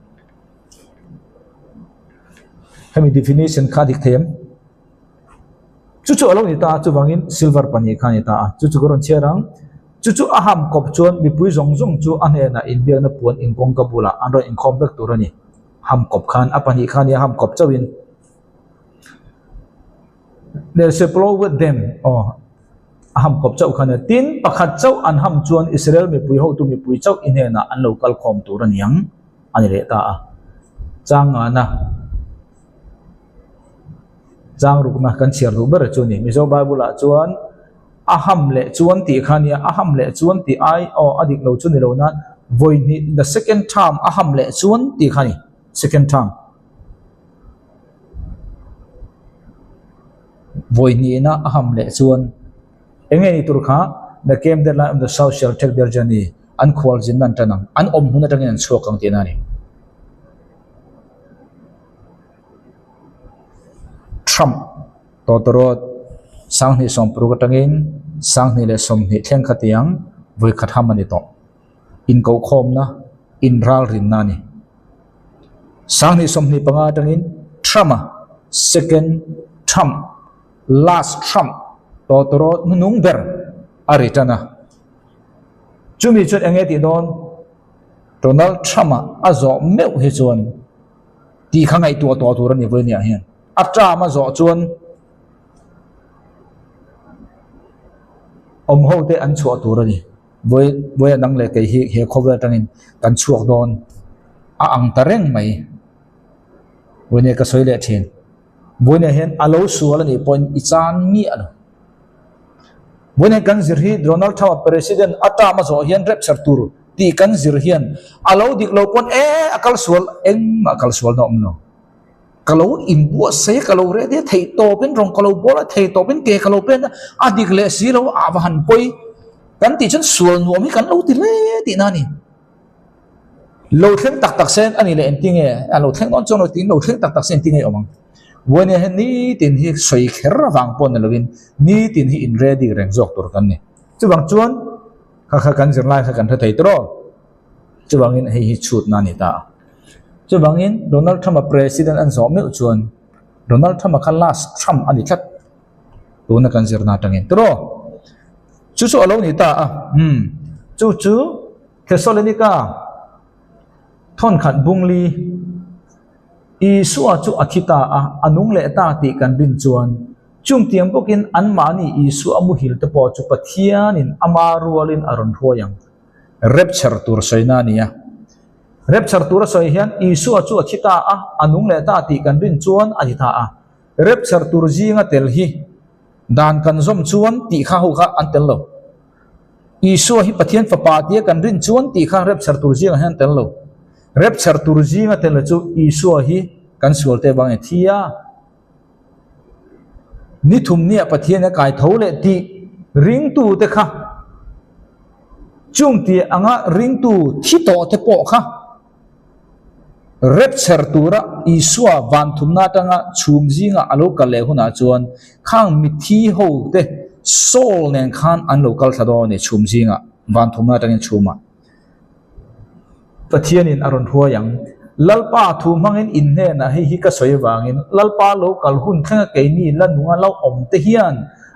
Hemi definition kha a dik thei em? Chu chu a lo ni ta a, chuvangin silver pahnih kha a ni ta a, chu chu ka rawn chhiar ang. Chu chu a ham kawp chuan mipui zawng zawng chu a hnenah inbiakna puan inkawngka bulah an rawn inkhawm vek tur a ni. Ham kawp khan a pahnih kha a nia ham kawp chauhin. There shall plow with them aw a ham kawp chauh kha a nia. Tin, pakhat chauh an ham chuan Israel mipui hotu mipui chauh i hnenah an lo kal khawm tur a ni ang. a ni leh ta a. Chang ngahna, chang rukna kan chhiar duh ber chu a ni. Mizo Bible ah chuan a ham leh chuan tih kha a nia, a ham leh chuan tih ai aw a dik lo chu ni lo nan vawi hnih the second term a ham leh chuan tih kha a ni, second term. Vawi hnihna a ham leh chuan. Eng nge ni tur kha The came that line of the south shall take their journey an khual zinna an tan ang, an awm hmun atangin an chhuak ang tihna a ni. Trump tawtawrawt sanghnih sawmparuk atangin sanghnih leh sawmhnih thleng kha tiang vawikhat ham a ni tawh. Inkohkhawmna, inralrinna a ni. Sanghnih 25 atangin Trump-a second Trump Last Trump tawtawrawt hnunung ber a ri tan a. Chumi chuan eng nge tih dawn? Donald Trump-a a zawh meuh hi chuan tih kha ngaihtuah tawh tur a ni vawinia hian. A term a zawh chuan awm ho te an chhuah tur a ni. Vawi vawiah nang leh kei hi he khawvel atangin kan chhuak dawn a ang ta reng mai. Vawinia ka sawi leh thin. Vawinia hian a lo sual a nih pawhin i chan miah lo. Vawinia kan zir hi Donald Trump a president a term a zawh hian rapture tur tih kan zir hian a lo dik lo pawn e a kal sual engmah kal sual na awm lo. Ka lo inbuatsaih a ka lo ready a theih tawpin rawng ka lo bawl a theih tawpin ke ka lo pen a a dik leh si lo a va han pawi kan tih chuan sual nuam hi kan lo ti hle tihna a ni. Lo thleng tak tak sen a nih leh engtin nge a lo thleng dawn chuan lo tiin lo thleng tak tak se engtin nge awm ang. Vawinia hian nitin hi sawi kher avang pawh ni lovin nitin hi in ready reng zawk tur kan ni. Chuvang chuan kha kha kan zirlai kha kan hre thei tawh. Chuvangin hei hi chhutna a ni ta a. Chuvangin Donald Trump-a president an zawh meuh chuan Donald Trump-a kha last Trump a ni tlat tuna kan zirna atangin tawh. Chu chu a lo ni ta a. Umm chu chu. Thesalonika thawnkhat bungli, Isua chu a thi ta a, a nung leh ta tih kan rin chuan, chungtiang bawkin anmahni Isua a muhil te pawh chu Pathianin ama rualin a rawn hruai ang. Rapture tur sawina a ni a. Rapture tur a sawi hian Isua chu a thi ta a, a nung leh ta tih kan rin chuan a ti ta a. Rapture tur zinga tel hi dan kan zawm chuan tih kha ho kha an tel lo. Isua hi Pathian Fapa tia kan rin chuan tih kha rapture tur zingah hian tel lo. Rapture tur zinga tel lo chu Isua hi kan sual te vang e thi a. Ni thum nia Pathian a kai tho leh tih ringtu te kha chung tih anga ringtu thi tawh te pawh kha Rapture tura Isua van thumna atanga chhum zinga a lo kal leh hunah chuan khang mitthi ho te soul nen khan an lo kal thla dawn a ni chhum zinga van thumna atangin chhumah. Pathianin a rawn hruai ang. Lalpa thu hmangin in hnenah hei hi ka sawi avangin Lalpa lo kal hun thlenga keini la nunga lo awm te hian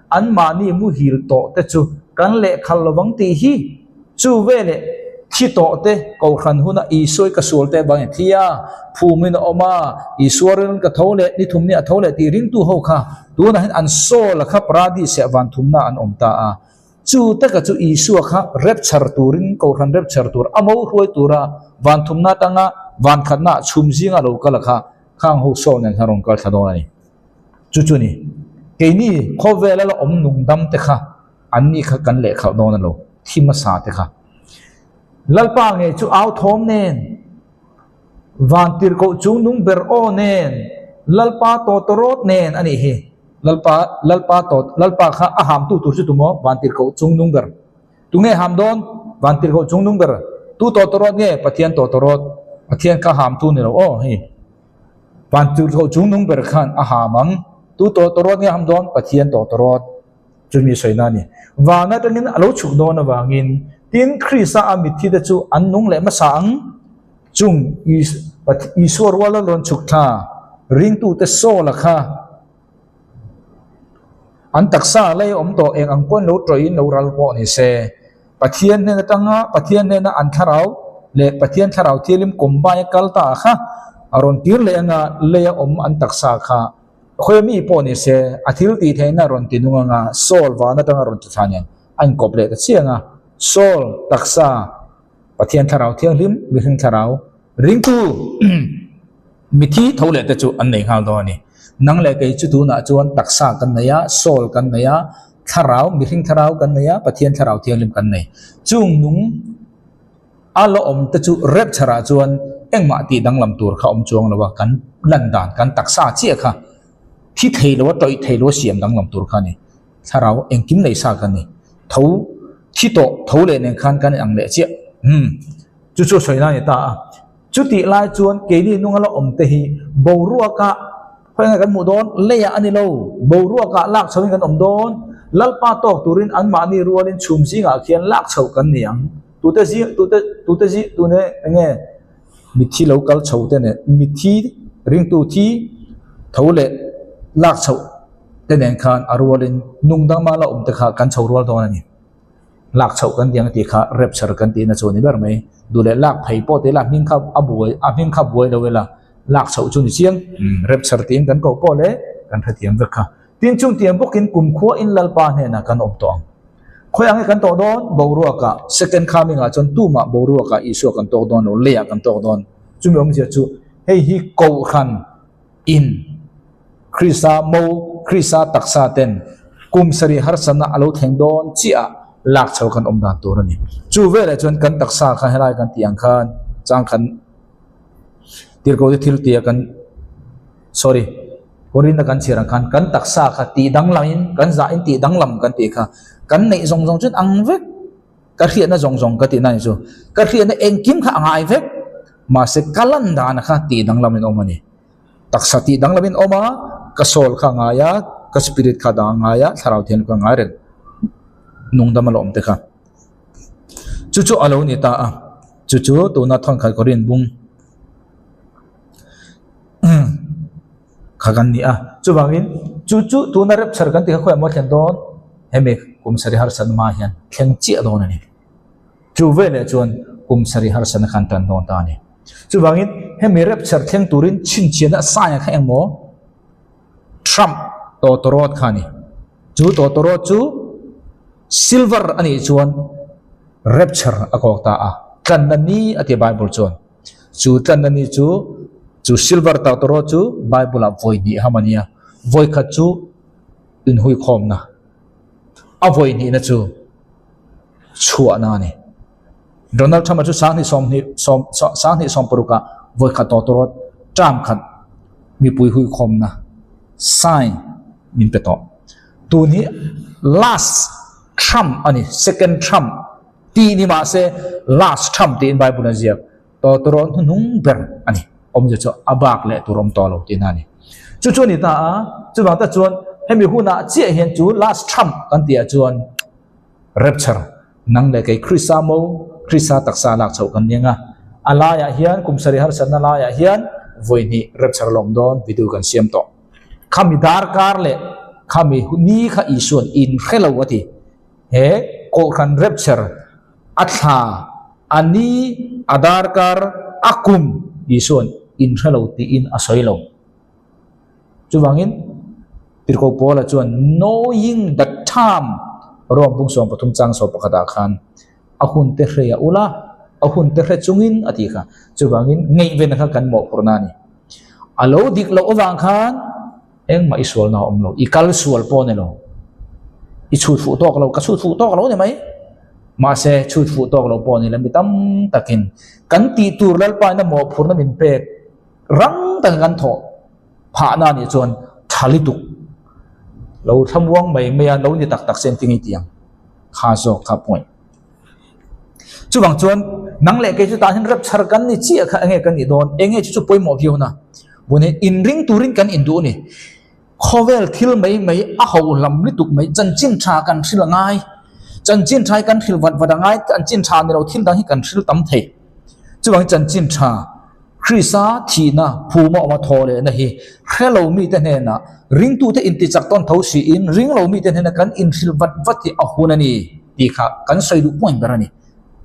anmahni muhil tawh te chu kan lehkhal lovang tih hi chu veleh thi tawh te kohhran huna Isua i ka sual te avangin thi a, phumin a awm a, Isua rilrun ka tho leh ni thum ni a tho leh tih ringtu ho kha tunah hian an sawl a kha paradis ah van thumna an awm ta a. Chu taka chu Isua kha rapture turin, Kohhran rapture tur, a mo hruai tura van thumna atanga van khatna chhum zinga lo kal a kha, khang ho sawn nen khan rawn kal thla dawn a ni. Chu chu ni, keini khawvela la awm nung dam te kha anni kha kan lehkhalh dawn a lo, thi hmasa te kha. Lalpa ngei chu au thawm nen, van tirhkoh chung nung ber aw nen, Lalpa tawtawrawt nen a nih hi. Lalpa, Lalpa tawt, Lalpa kha a hamtu tur chu tumaw? Van tirhkoh chung nung ber. Tunge ham dawn? Van tirhkoh chung nung ber. Tu tawtawrawt nge? Pathian tawtawrawt. Pathian kha hamtu ni lo aw hei. Van tirhkoh chung nung ber khan a ham ang. Tu tawtawrawt nge ham dawn? Pathian tawtawrawt. Chumi sawina a ni. Van atangin a lo chhuk dawn avangin tin Krista a mitthi te chu an nung leh hmasa ang. Chung Isua ruala rawn chhuk thla ringtute Saul-a kha an taksa lei awm tawh eng ang pawhin lo tawih in lo ral pawh ni se. Pathian hnen atanga Pathian hnena an thlarau leh Pathian thlarau thialim combine a kal ta kha a rawn tir leh anga leia awm an taksa kha khawi mi pawh ni se a thil tih theihna rawn ti nung anga Saul van atanga rawn ti thla nen a inkawp leh ta chiang a. Saul taksa Pathian thlarau thianghlim mihring thlarau ringtu mithi tho leh te chu an nei nghal dawn a ni. Nang leh kei chu tunah chuan taksa kan nei a, soul kan nei a, thlarau mihring thlarau kan nei a, Pathian thlarau thianghlim kan nei. Chung nung a la awm te chu rapture ah chuan engmah tih danglam tur kha awm chuang lo a, kan lan dan kan taksa chiah kha thi thei lo a tawih thei lo a siam danglam tur kha a ni. Thlarau engkim nei sa kan ni. Tho thi tawh tho leh nen khan kan inang leh chiah. Umm chu chu sawi na a ni ta a. Chutih lai chuan keini nunga la awm te hi boruaka khawi nge kan hmuh dawn? Leiah a ni lo. Boruaka lak chhoin kan awm dawn. Lalpa tawk turin anmahni rualin chhum zingah khian lak chhoh kan ni ang. Tute zing tute tute zing tune enge Mitthi lo kal chho te nen mitthi ringtu thi tho leh lak chhoh te nen khan a rualin nungdang mah la awm te kha kan chho rual dawn a ni. Lak chhoh kan tih ang tih kha rapture kan tihna chu a ni ber mai. Duh leh lak phei pawh tih la hming kha a buai a hming kha buai lo ila lak chhoh chu ni chiang. Rapture tiin kan koh pawh leh kan hrethiam vek kha. Tin chung tiang bawkin kumkhua in Lalpa hnenah kan awm tawh ang. Khawi ang hi kan tawh dawn? Boruakah, second coming-ah chuan tumah boruakah Isua kan tawk dawn lo, leiah kan tawk dawn. Chumi awmzia chu hei hi Kohhran in Krista mo, Krista taksa ten kum sarih harsatna a lo thleng dawn chiah ah lak chho kan awm dan tur a ni. Chu veleh chuan kan taksa kha helai kan tih ang khan changkhan tirhkoh te thil tia kan sorry Korinna kan chhiar ang khan kan taksa kha tih danglamin kan zahin tih danglam kan tih kha kan neih zawng zawng chuan ang vek ka hriatna zawng zawng ka tihna ni chu ka hriatna engkim kha a ngai vek mahse ka lan dana kha tih danglamin awm a ni taksa tih danglamin awm a ka soul kha a ngai a ka spirit kha dang a ngai a thlarau thianghlim kha a ngai reng nungdam a la awm te kha chu chu a lo ni ta a chu chu tuna thawnkhat Korin bung. Kha kan ni a, chuvangin chu chu tuna rapture kan tih kha khawiah maw thlen dawn? Hemi kum sarih harsatna hma hian thleng chiah dawn a ni. Chu veleh chuan kum sarih harsatna khan tan dawn ta a ni. Chuvangin hemi rapture thleng turin chhinchhiahna sign kha engmaw Trump tawtawrawt kha a ni. Chu tawtawrawt chu silver a nih chuan rapture a kawk ta a, tlanna ni a ti Bible chuan. Chu tlanna ni chu, chu silver tawtawraw chu Bible ah vawi hnih ham a nia. Vawi khat chu inhuikhawmna, a vawi hnihna chu chhuahna a ni. Donald Trump-a chu sanghnih sawmhnih sawm sanghnih sawmparuk ah vawi khat tawtawraw term khat mipui huikhawmna sign min pe tawh. Tun hi last Trump a ni, second Trump. Tih ni mahse last Trump tiin Bible a ziak tawtawrawn hnuhnung ber a ni. Awmzia chu a bak leh tur awm tawh lo tihna a ni. Chu chu a ni ta a, chuvang tak chuan hemi hunah chiah hian chu last Trump kan tihah chuan rapture nang leh kei Krista mo, Krista taksa lak chhoh kan ni ang a. A laiah hian kum sarih harsatna laiah hian vawi hnih rapture a la awm dawn video kan siam tawh. Khami darkar leh khami ni kha Isua'n in hre lo a ti. He Kohhran rapture a thla, a ni, a darkar, a kum Isua'n in hre lo tiin a sawi lo. Chuvangin Tirhkoh Paula chuan knowing the time Rom bung 13 chang 11 ah khan a hun te hre a ula, a hun te hre chungin a tih kha. Chuvangin ngaihven kha kan mawhphurhna a ni. A lo dik loh avang khan engmah i sualna a awm lo, i kal sual pawh a ni lo. I chhut fuh tawk lo, ka chhut fuh tawk lo a ni mai. Mahse chhut fuh tawk lo pawh a ni lo, mi tam takin kan tih tur Lalpa ina mawhphurhna min pek Rang taka kan thawh phahna anih chuan tha lutuk lo thlamuang mai mai a, lo ni tak tak se engtin nge tih ang kha zawk kha point. Chuvang chuan nang leh kei chu tah hian rapture kan ni chiah kha enge kan nih dawn, enge chu chu pawimawh viau na vun hi inring turin kan induh a ni. Khawvel thil mai mai a ho lam lutuk mai, chanchin tha kan hril a ngai, chanchin tha hi kan hril vat vat a ngai, chanchin tha ni lo thil dang hi kan hril tam thei. Chuvangin chanchin tha Krista thihna phuma awma thaw lehna hi hre lo mite hnenah ringtute intichak tawn tho siin ring lo mite hnena kan inhrilh vat vat hi a hun a ni tih kha kan sawi duh point ber a ni.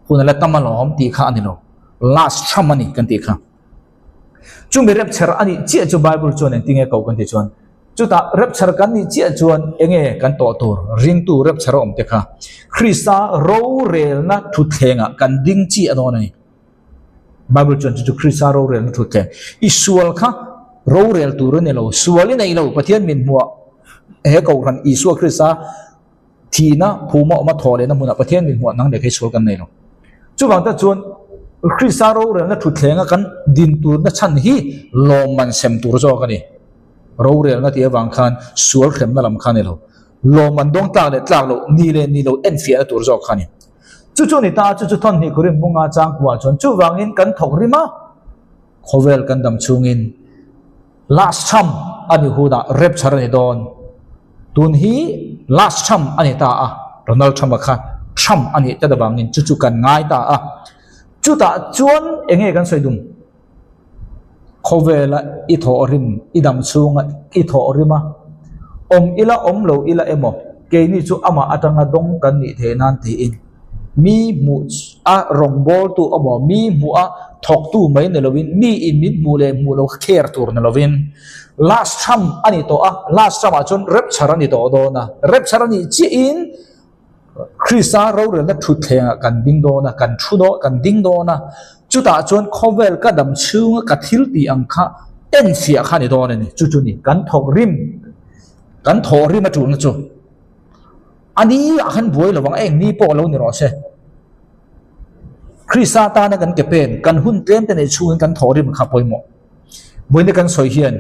Hun a la tam alawm tih kha a ni lo. Last trump a ni kan tih kha. Chumi rapture a nih chiah chu Bible chuan engtinge ko kan tih chuan chutah rapture kan nih chiah chuan enge kan tawh tur ringtu rapture a awm te kha Krista rorelna thutthlengah kan ding chiah dawn a ni. Bible chuan chu chu Krista rorelna thutthleng i sual kha rorel tur a ni lo, sual i nei lo Pathian min hmuah he Kohhran Isua Krista thihna phuma awma thaw lehna hmunah Pathian min hmuah nang leh kei sual kan nei lo. Chuvang tak chuan Krista rorelna thutthlenga kan din turna chhan hi lawmman sem tur zawk a ni. Rorelna tih avang khan sual hremna lam kha a ni lo. Lawmman dawng tlak leh tlak loh ni leh ni lo enfiahna tur zawk kha a ni. Chu chu ni ta, chu chu thawnhnih Korin bunga changkua chuan chuvangin kan thawk rim a, khawvel kan dam chhungin last trump a ni hunah rapture a ni dawn. Tun hi last trump a ni ta a, Donald Trump-a kha Trump a nih tlat avangin chu chu kan ngai ta a. Chutah chuan eng nge kan sawi dum? Khawvela i thawh rim, i dam chhunga i thawh rim a, awm ila awm lo ila emaw, keini chu amah atanga dawng kan nih theih nan tiin mi hmuh a rawngbawltu emaw, mi hmuh a thawktu mai ni lovin, mi in min hmuh leh hmuh lo kha care tur ni lovin last trump a ni tawh a, last trump ah chuan rapture a ni tawh dawn a, rapture a nih chiahin Krista rorelna thutthlengah kan ding dawn a, kan thu dawn, kan ding dawn a, chutah chuan khawvel ka dam chhunga ka thil tih ang kha enfiah kha a ni dawn a ni, chu chu ni kan thawk rim, kan thawh rim a tulna chu a ni ah khan buai lo ang, eng ni pawh lo ni rawh se. Krista tana kan ke pen, kan hun tlem te nei chhungin kan thawh rim kha pawimawh. Vawiin kan sawi hian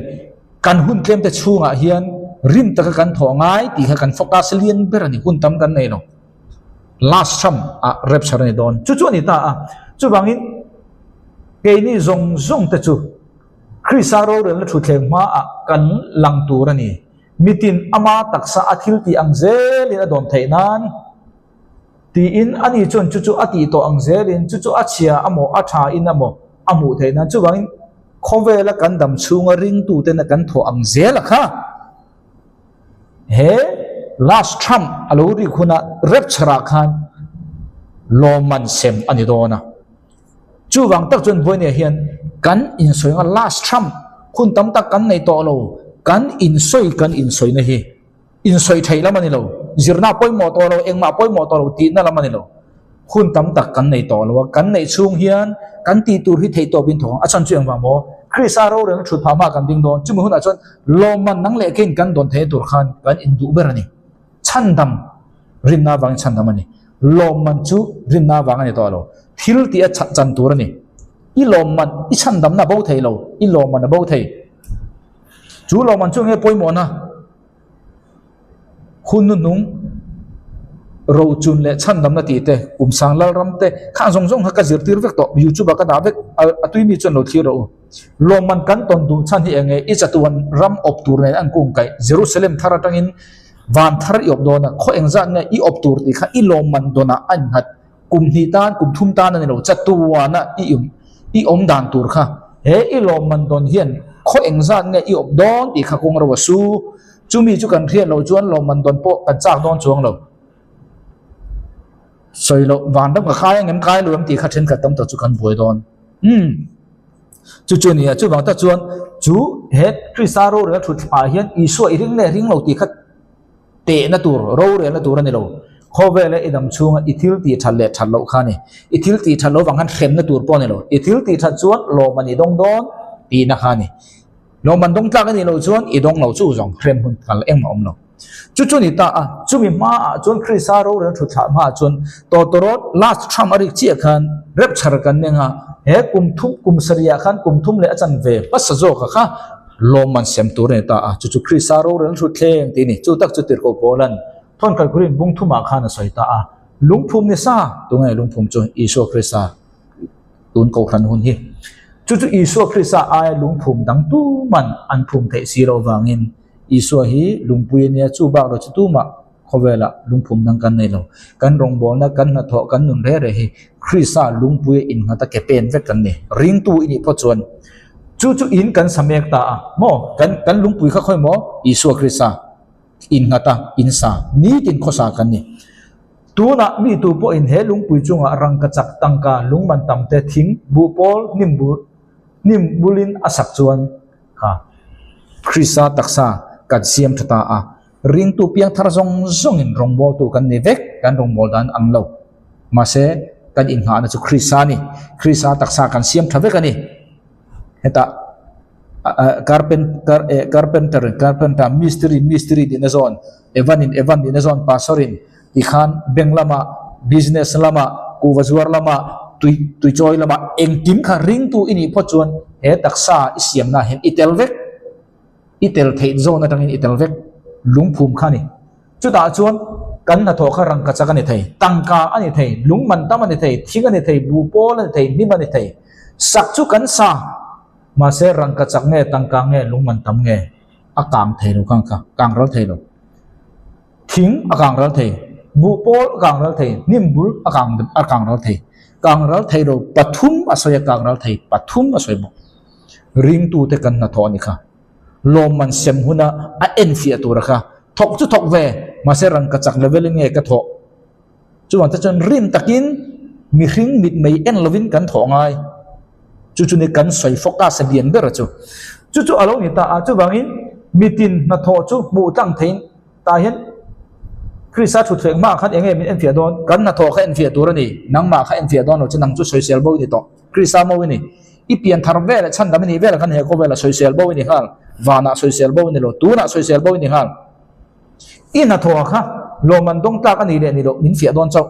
kan hun tlem te chhungah hian rim taka kan thawh ngai tih kha kan focus lian ber a ni, hun tam kan nei lo. Last trump ah rapture a ni dawn. Chu chu a ni ta a. Chuvangin keini zawng zawng te chu Krista rorelna thutthleng hmaah kan lang tur a ni. Mitin ama taksa a thil tih ang zelin a dawn theih nan. Tiin ani chuan chu chu a tih tawh ang zelin chu chu a chhia amaw a tha in amaw a hmuh theih nan chuvangin khawvela kan dam chhunga ringtuten a kan thawh ang zel a kha. He last trump a lo rik huna rapture ah khan lawmman sem a ni dawn a. Chuvang tak chuan Vawinia hian kan insawi anga last trump hun tam tak kan nei tawh lo kan insawi kan insawina hi. Insawi theih lam a ni lo, zirna pawimawh tawh lo, engmah pawimawh tawh lo tihna lam a ni lo. Hun tam tak kan nei tawh lo a, kan neih chhung hian kan tih tur hi theih tawpin thawk ang. A chhan chu engvang maw? Krista rorelna thut phah hma kan ding dawn. Chumi hunah chuan lawmman nang leh keiin kan dawn theihna tur khan kan induh ber a ni. Chhandam, rinna avangin chhandam a ni. Lawmman chu rinna avang a ni tawh lo. Thil tih a chan tur a ni. I lawmman, i chhandamna a bo thei lo, i lawmman a bo thei. Chu lawmman chu enge pawimawhna? Hun hnuhnung rochun leh chhandamna tih te, Kumsang Lalram te khang zawng zawng kha ka zirtir vek tawh, YouTube ah ka dah vek, a tui mi chuan lo thlir rawh u. Lawmman kan tawn duh chhan hi enge i chatuan ram awp tur nen an kung kaih, Jerusalem thar atangin van thar i awp dawn a, khaw engzat nge i awp tur tih kha i lawmman dawnah a innghat, kum hnih tan, kum thum tan a ni lo, chatuana i um. I awm dan tur kha he i lawmman dawn hian khaw engzat nge i awp dawn tih kha kawng ro a su. Chumi chu kan hriat loh chuan lawmman dawn pawh kan chak dawn chuang lo. Sawi loh vanram ka khai ang em kai lo em tih kha thenkhat tam tak chu kan buai dawn. Umm. Chu chu a ni a, chuvang tak chuan chu he Krista rorelna thuthlahah hian Isua i ring leh ring lo tih kha tehna tur, rorelna tur a ni lo. Khawvela i dam chhunga i thil tih that leh that loh kha a ni. I thil tih that loh vang khan hremna tur pawh a ni lo. I thil tih that chuan lawm a ni dawng dawn tihna kha a ni. Lawm an dawng tlak a nih loh chuan i dawng lo chu zawng hrem hun kal engmah awm lo. Chu chu ni ta a, chumi hmaah chuan Krista rorel thuthlah hmaah chuan tawtawrawt last trump a rik chiah khan rapture kan neng a, he kum thum kum sarihah khan kum thum leh a chanve hmasa zawka kha lawmman sem tur a ni ta a, chu chu Krista rorel thutthleng tih a ni. Chu tak chu Tirhkoh Paulan thawn kalkhurin bung thumah khan a sawi ta a, lungphum ni sa, tunge lungphum chu Isua Krista. Tun kohhran hun hi chu chu Isua Krista aia lungphum dang tuman an phum theih si loh vangin Isua hi lungpui a nia, chu bak lo chu tumah khawvelah lungphum dang kan nei lo. Kan rawngbawlna, kan hnathawh, kan nun reh reh hi Krista lungpui a innghat a ke pen vek kan ni. Ringtu i nih phawt chuan chu chu in kan sa mek ta a maw? Kan kan lungpui kha khawi maw? Isua Krista innghat a in sa nitin khawsa kan ni. Tunah mi tu pawhin he lungpui chungah rangkachak tangka lungman tam te thing buhpawl hnim bul hnim bulin a sak chuan kha Krista taksa kan siam tha ta a, ringtu piangthar zawng zawngin rawngbawltu kan ni vek, kan rawngbâwl dan ang lo. Mahse, kan inghahna chu Krista a ni. Krista taksa kan siam tha vek a ni. Hetah carpenter in carpenter, mistiri in mistiri tihna zawn, Evan in Evan tihna zawn, pastor in tikhan bank lamah, business lamah, kuhva zuar lamah, tui tuichawi lamah engkim kha ringtu i nih phawt chuan he taksa i siamna hian i tel vek, i tel theih zawn atangin i tel vek lungphum kha a ni. Chutah chuan kan hnathawh kha rangkachak a ni thei, tangka a ni thei, lungman tam a ni thei, thing a ni thei, buhpawl a ni thei, hnim a ni thei. Sak chu kan sa, mahse rangkachak nge, tangka nge, lungman tam nge a kang thei lo kang kha, kang ral thei lo. Thing a kang ral thei, buhpawl a kang ral thei, hnim bul a kang a kang ral thei. Kang ral thei lo pathum a sawi a, kang ral thei pathum a sawi bawk. Ringtute kan hnathawh a ni kha. Lawmman sem huna a enfiah tura kha thawk chu thawk ve, mahse rangkachak level in nge ka thawh? Chuvang te chuan rin takin mihring mit mei en lovin kan thawh ngai. Chu chu ni kan sawi focus a lian ber chu. Chu chu a lo ni ta a, chuvangin mitin hnathawh chu hmuh tlang theiin tah hian Krista thutthleng hmaah khan eng nge min enfiah dawn? Kan hnathawh kha enfiah tur a ni, nangmah kha enfiah dawn lo chu nang chu sawisel bo i ni tawh. Krista mo i ni. I pian thar vel leh chhandam i nih vel khan he khawvelah sawisel bo i ni nghal, vanah sawisel bo i ni lo, tunah sawisel bo i ni nghal. I hnathawh kha lawmman dawng tlak a nih leh ni loh min fiah dawn chauh.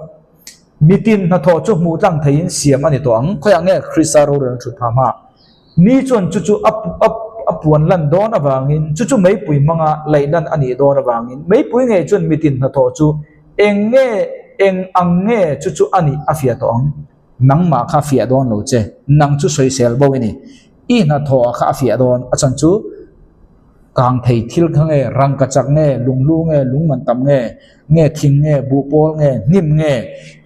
Mitin hnathawh chu hmuh tlang theiin siam a ni tawh ang. Khawiah nge Krista rorelna thut phah hma? Ni chuan chu chu a a puan lan dawn avangin, chu chu meipui hmanga laih lan a nih dawn avangin, meipui ngei chuan mitin hnathawh chu eng nge eng ang nge chu chu a nih a fiah tawh ang. Nangmah kha a fiah dawn lo che, nang chu sawisel bo i ni. I hnathawh kha a fiah dawn, a chhan chu kang thei thil kha nge, rangkachak nge, lunghlu nge, lungman tam nge, nge thing nge, buhpawl nge, hnim nge.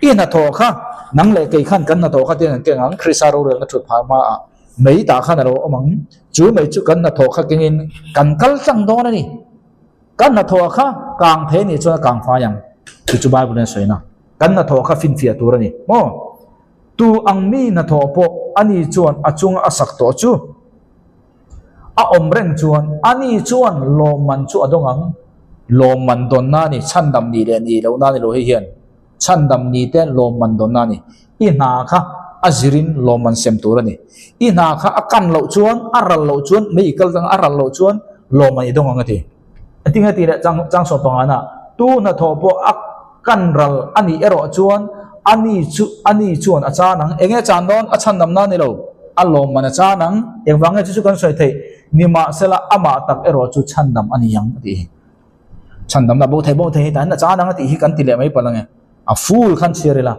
I hnathawh kha nang leh kei khan kan hnathawh kha tiin an keng ang, Krista rorelna thut phah hmaah mei tah khan a lo awm ang, chu mei chu kan hnathawh kha kengin kan kal tlang dawn a ni. Kan hnathawh kha kang thei a nih chuan a kang fai ang, chu chu Bible-in a sawina. Kan hnathawh kha finfiah tur a ni maw? Tu ang mi hnathawh pawh ani chuan a chunga a sak tawh chu a awm reng chuan ani chuan lawmman chu a dawng ang. Lawmman dawnna a ni, chhandam ni leh ni lohna a ni lo hei hian chhandam ni te lawmman dawnna a ni. I hna kha a zirin lawmman sem tur a ni. I hna kha a kan loh chuan, a ral loh chuan, mei i kal tanga a ral loh chuan lawmman i dawng ang a ti. Engtin nge tih leh chang chang sawm pangana tu hnathawh pawh a kan ral a nih erawh chuan a ni chu a ni chuan a chan ang. Enge a chan dawn? A chhandamna a ni lo. A lawmman a chan ang. Engvang nge chu chu kan sawi theih? Nimahsela amah tak erawh chu chhandam a ni ang a tih hi. Chhandamna bo thei bo thei hi tah hian a chan ang a tih hi kan ti leh mai palh ange. A full khan chhiar ila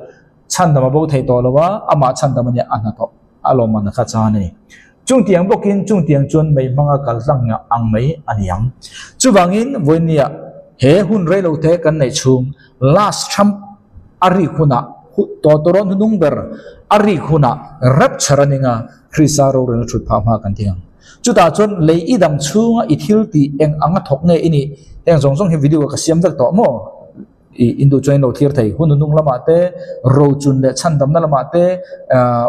chhandam a bo thei tawh lo a, amah chhandam a nia a hnathawh a lawmman a kha chan a ni. Chungtiang bawkin chungtiang chuan mei hmanga kal tlang ang mai a ni ang. Chuvangin vawinia he hun reilote kan neih chhung last Trump a rik hunah. Tawtawrawn hnung ber a rik hunah rapture a ning a, Krista rorelna thut phah hma kan ti ang. Chutah chuan lei i dam chhunga i thil tih eng anga thawk nge i nih? Heng zawng zawng hi video ah ka siam vek tawh maw? I induh chuan in lo thlir thei. Hun hnung lamah te, rochun leh chhandamna lamah te, ahh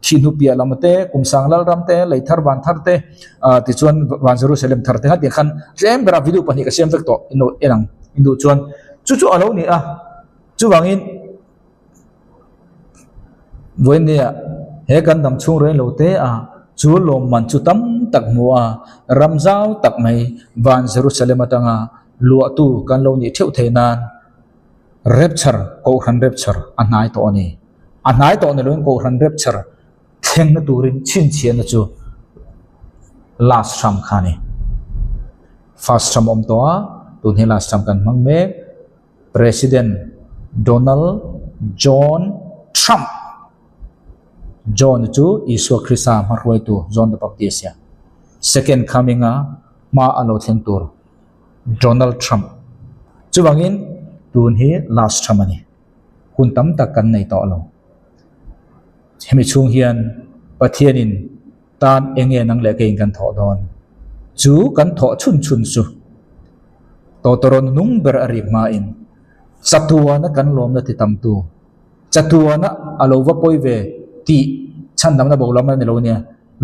thihnu piah lam te, kumsang lalram te, lei thar van thar te, ahh tichuan van Jerusalem thar te kha tiang khan tlem berah video pahnih ka siam vek tawh in lo en ang induh chuan. Chu chu a lo ni a, chuvangin. Vawinia he kan dam chhung reng lo te a, chu lawmman chu tam tak hmu a, ram zau tak mai van Jerusalem atanga luahtu kan lo nih theuh thei nan rapture, Kohhran rapture a hnai tawh a ni. A hnai tawh ni loin Kohhran rapture thlengna turin chhinchhiahna chu last hram kha a ni. First hram a awm tawh a, tun hi last hram kan hmang mek. President Donald John Trump, John chu Isua Krista hmahruaitu John the Baptist a, Second Coming-a hma a lo thleng tur Donald Trump. Chuvangin tun hi last Trump a ni. Hun tam tak kan nei tawh lo. Hemi chhung hian Pathianin tan eng nge nang leh keiin kan thawh dawn? Chu kan thawh chhun chhun chu tawtawrawn nung ber a rik hmain chatuana kan lawmna ti tamtu, chatuana a lo va pawi ve tih chhandamna bo lam a ni lo nia,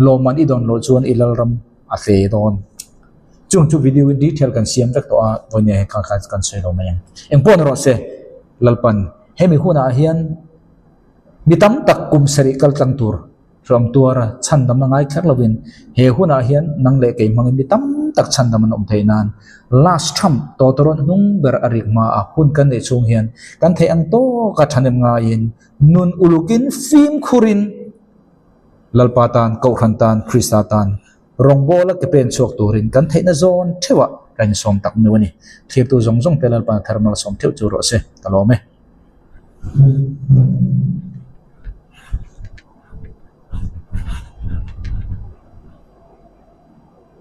lawmman i dawn loh chuan i lalram a fe dawn. Chung chu video in detail kan siam vek tawh a, vawinia he kha kha kan sawi lo mai ang. Engpawh ni rawh se, Lalpan hemi hunah hian mi tam tak kum sarih kal tlang tur Ram tuara chhandam a ngai kher lovin he hunah hian nang leh kei hmangin mi tam tak chhandam an awm theih nan last Trump tawtawrawn hnung ber a rik hma a hun kan neih chhung hian kan theih ang tawka thahnem ngaiin nun ulukin fimkhurin Lalpa tan, Kohhran tan, Krista tan rawngbawla ke pen chhuak turin kan theihna zawn theuhah kan insawm tak nu a ni. Thlirtu zawng zawng te Lalpa thar malsawm theuh chu rawh se, ka lawm e.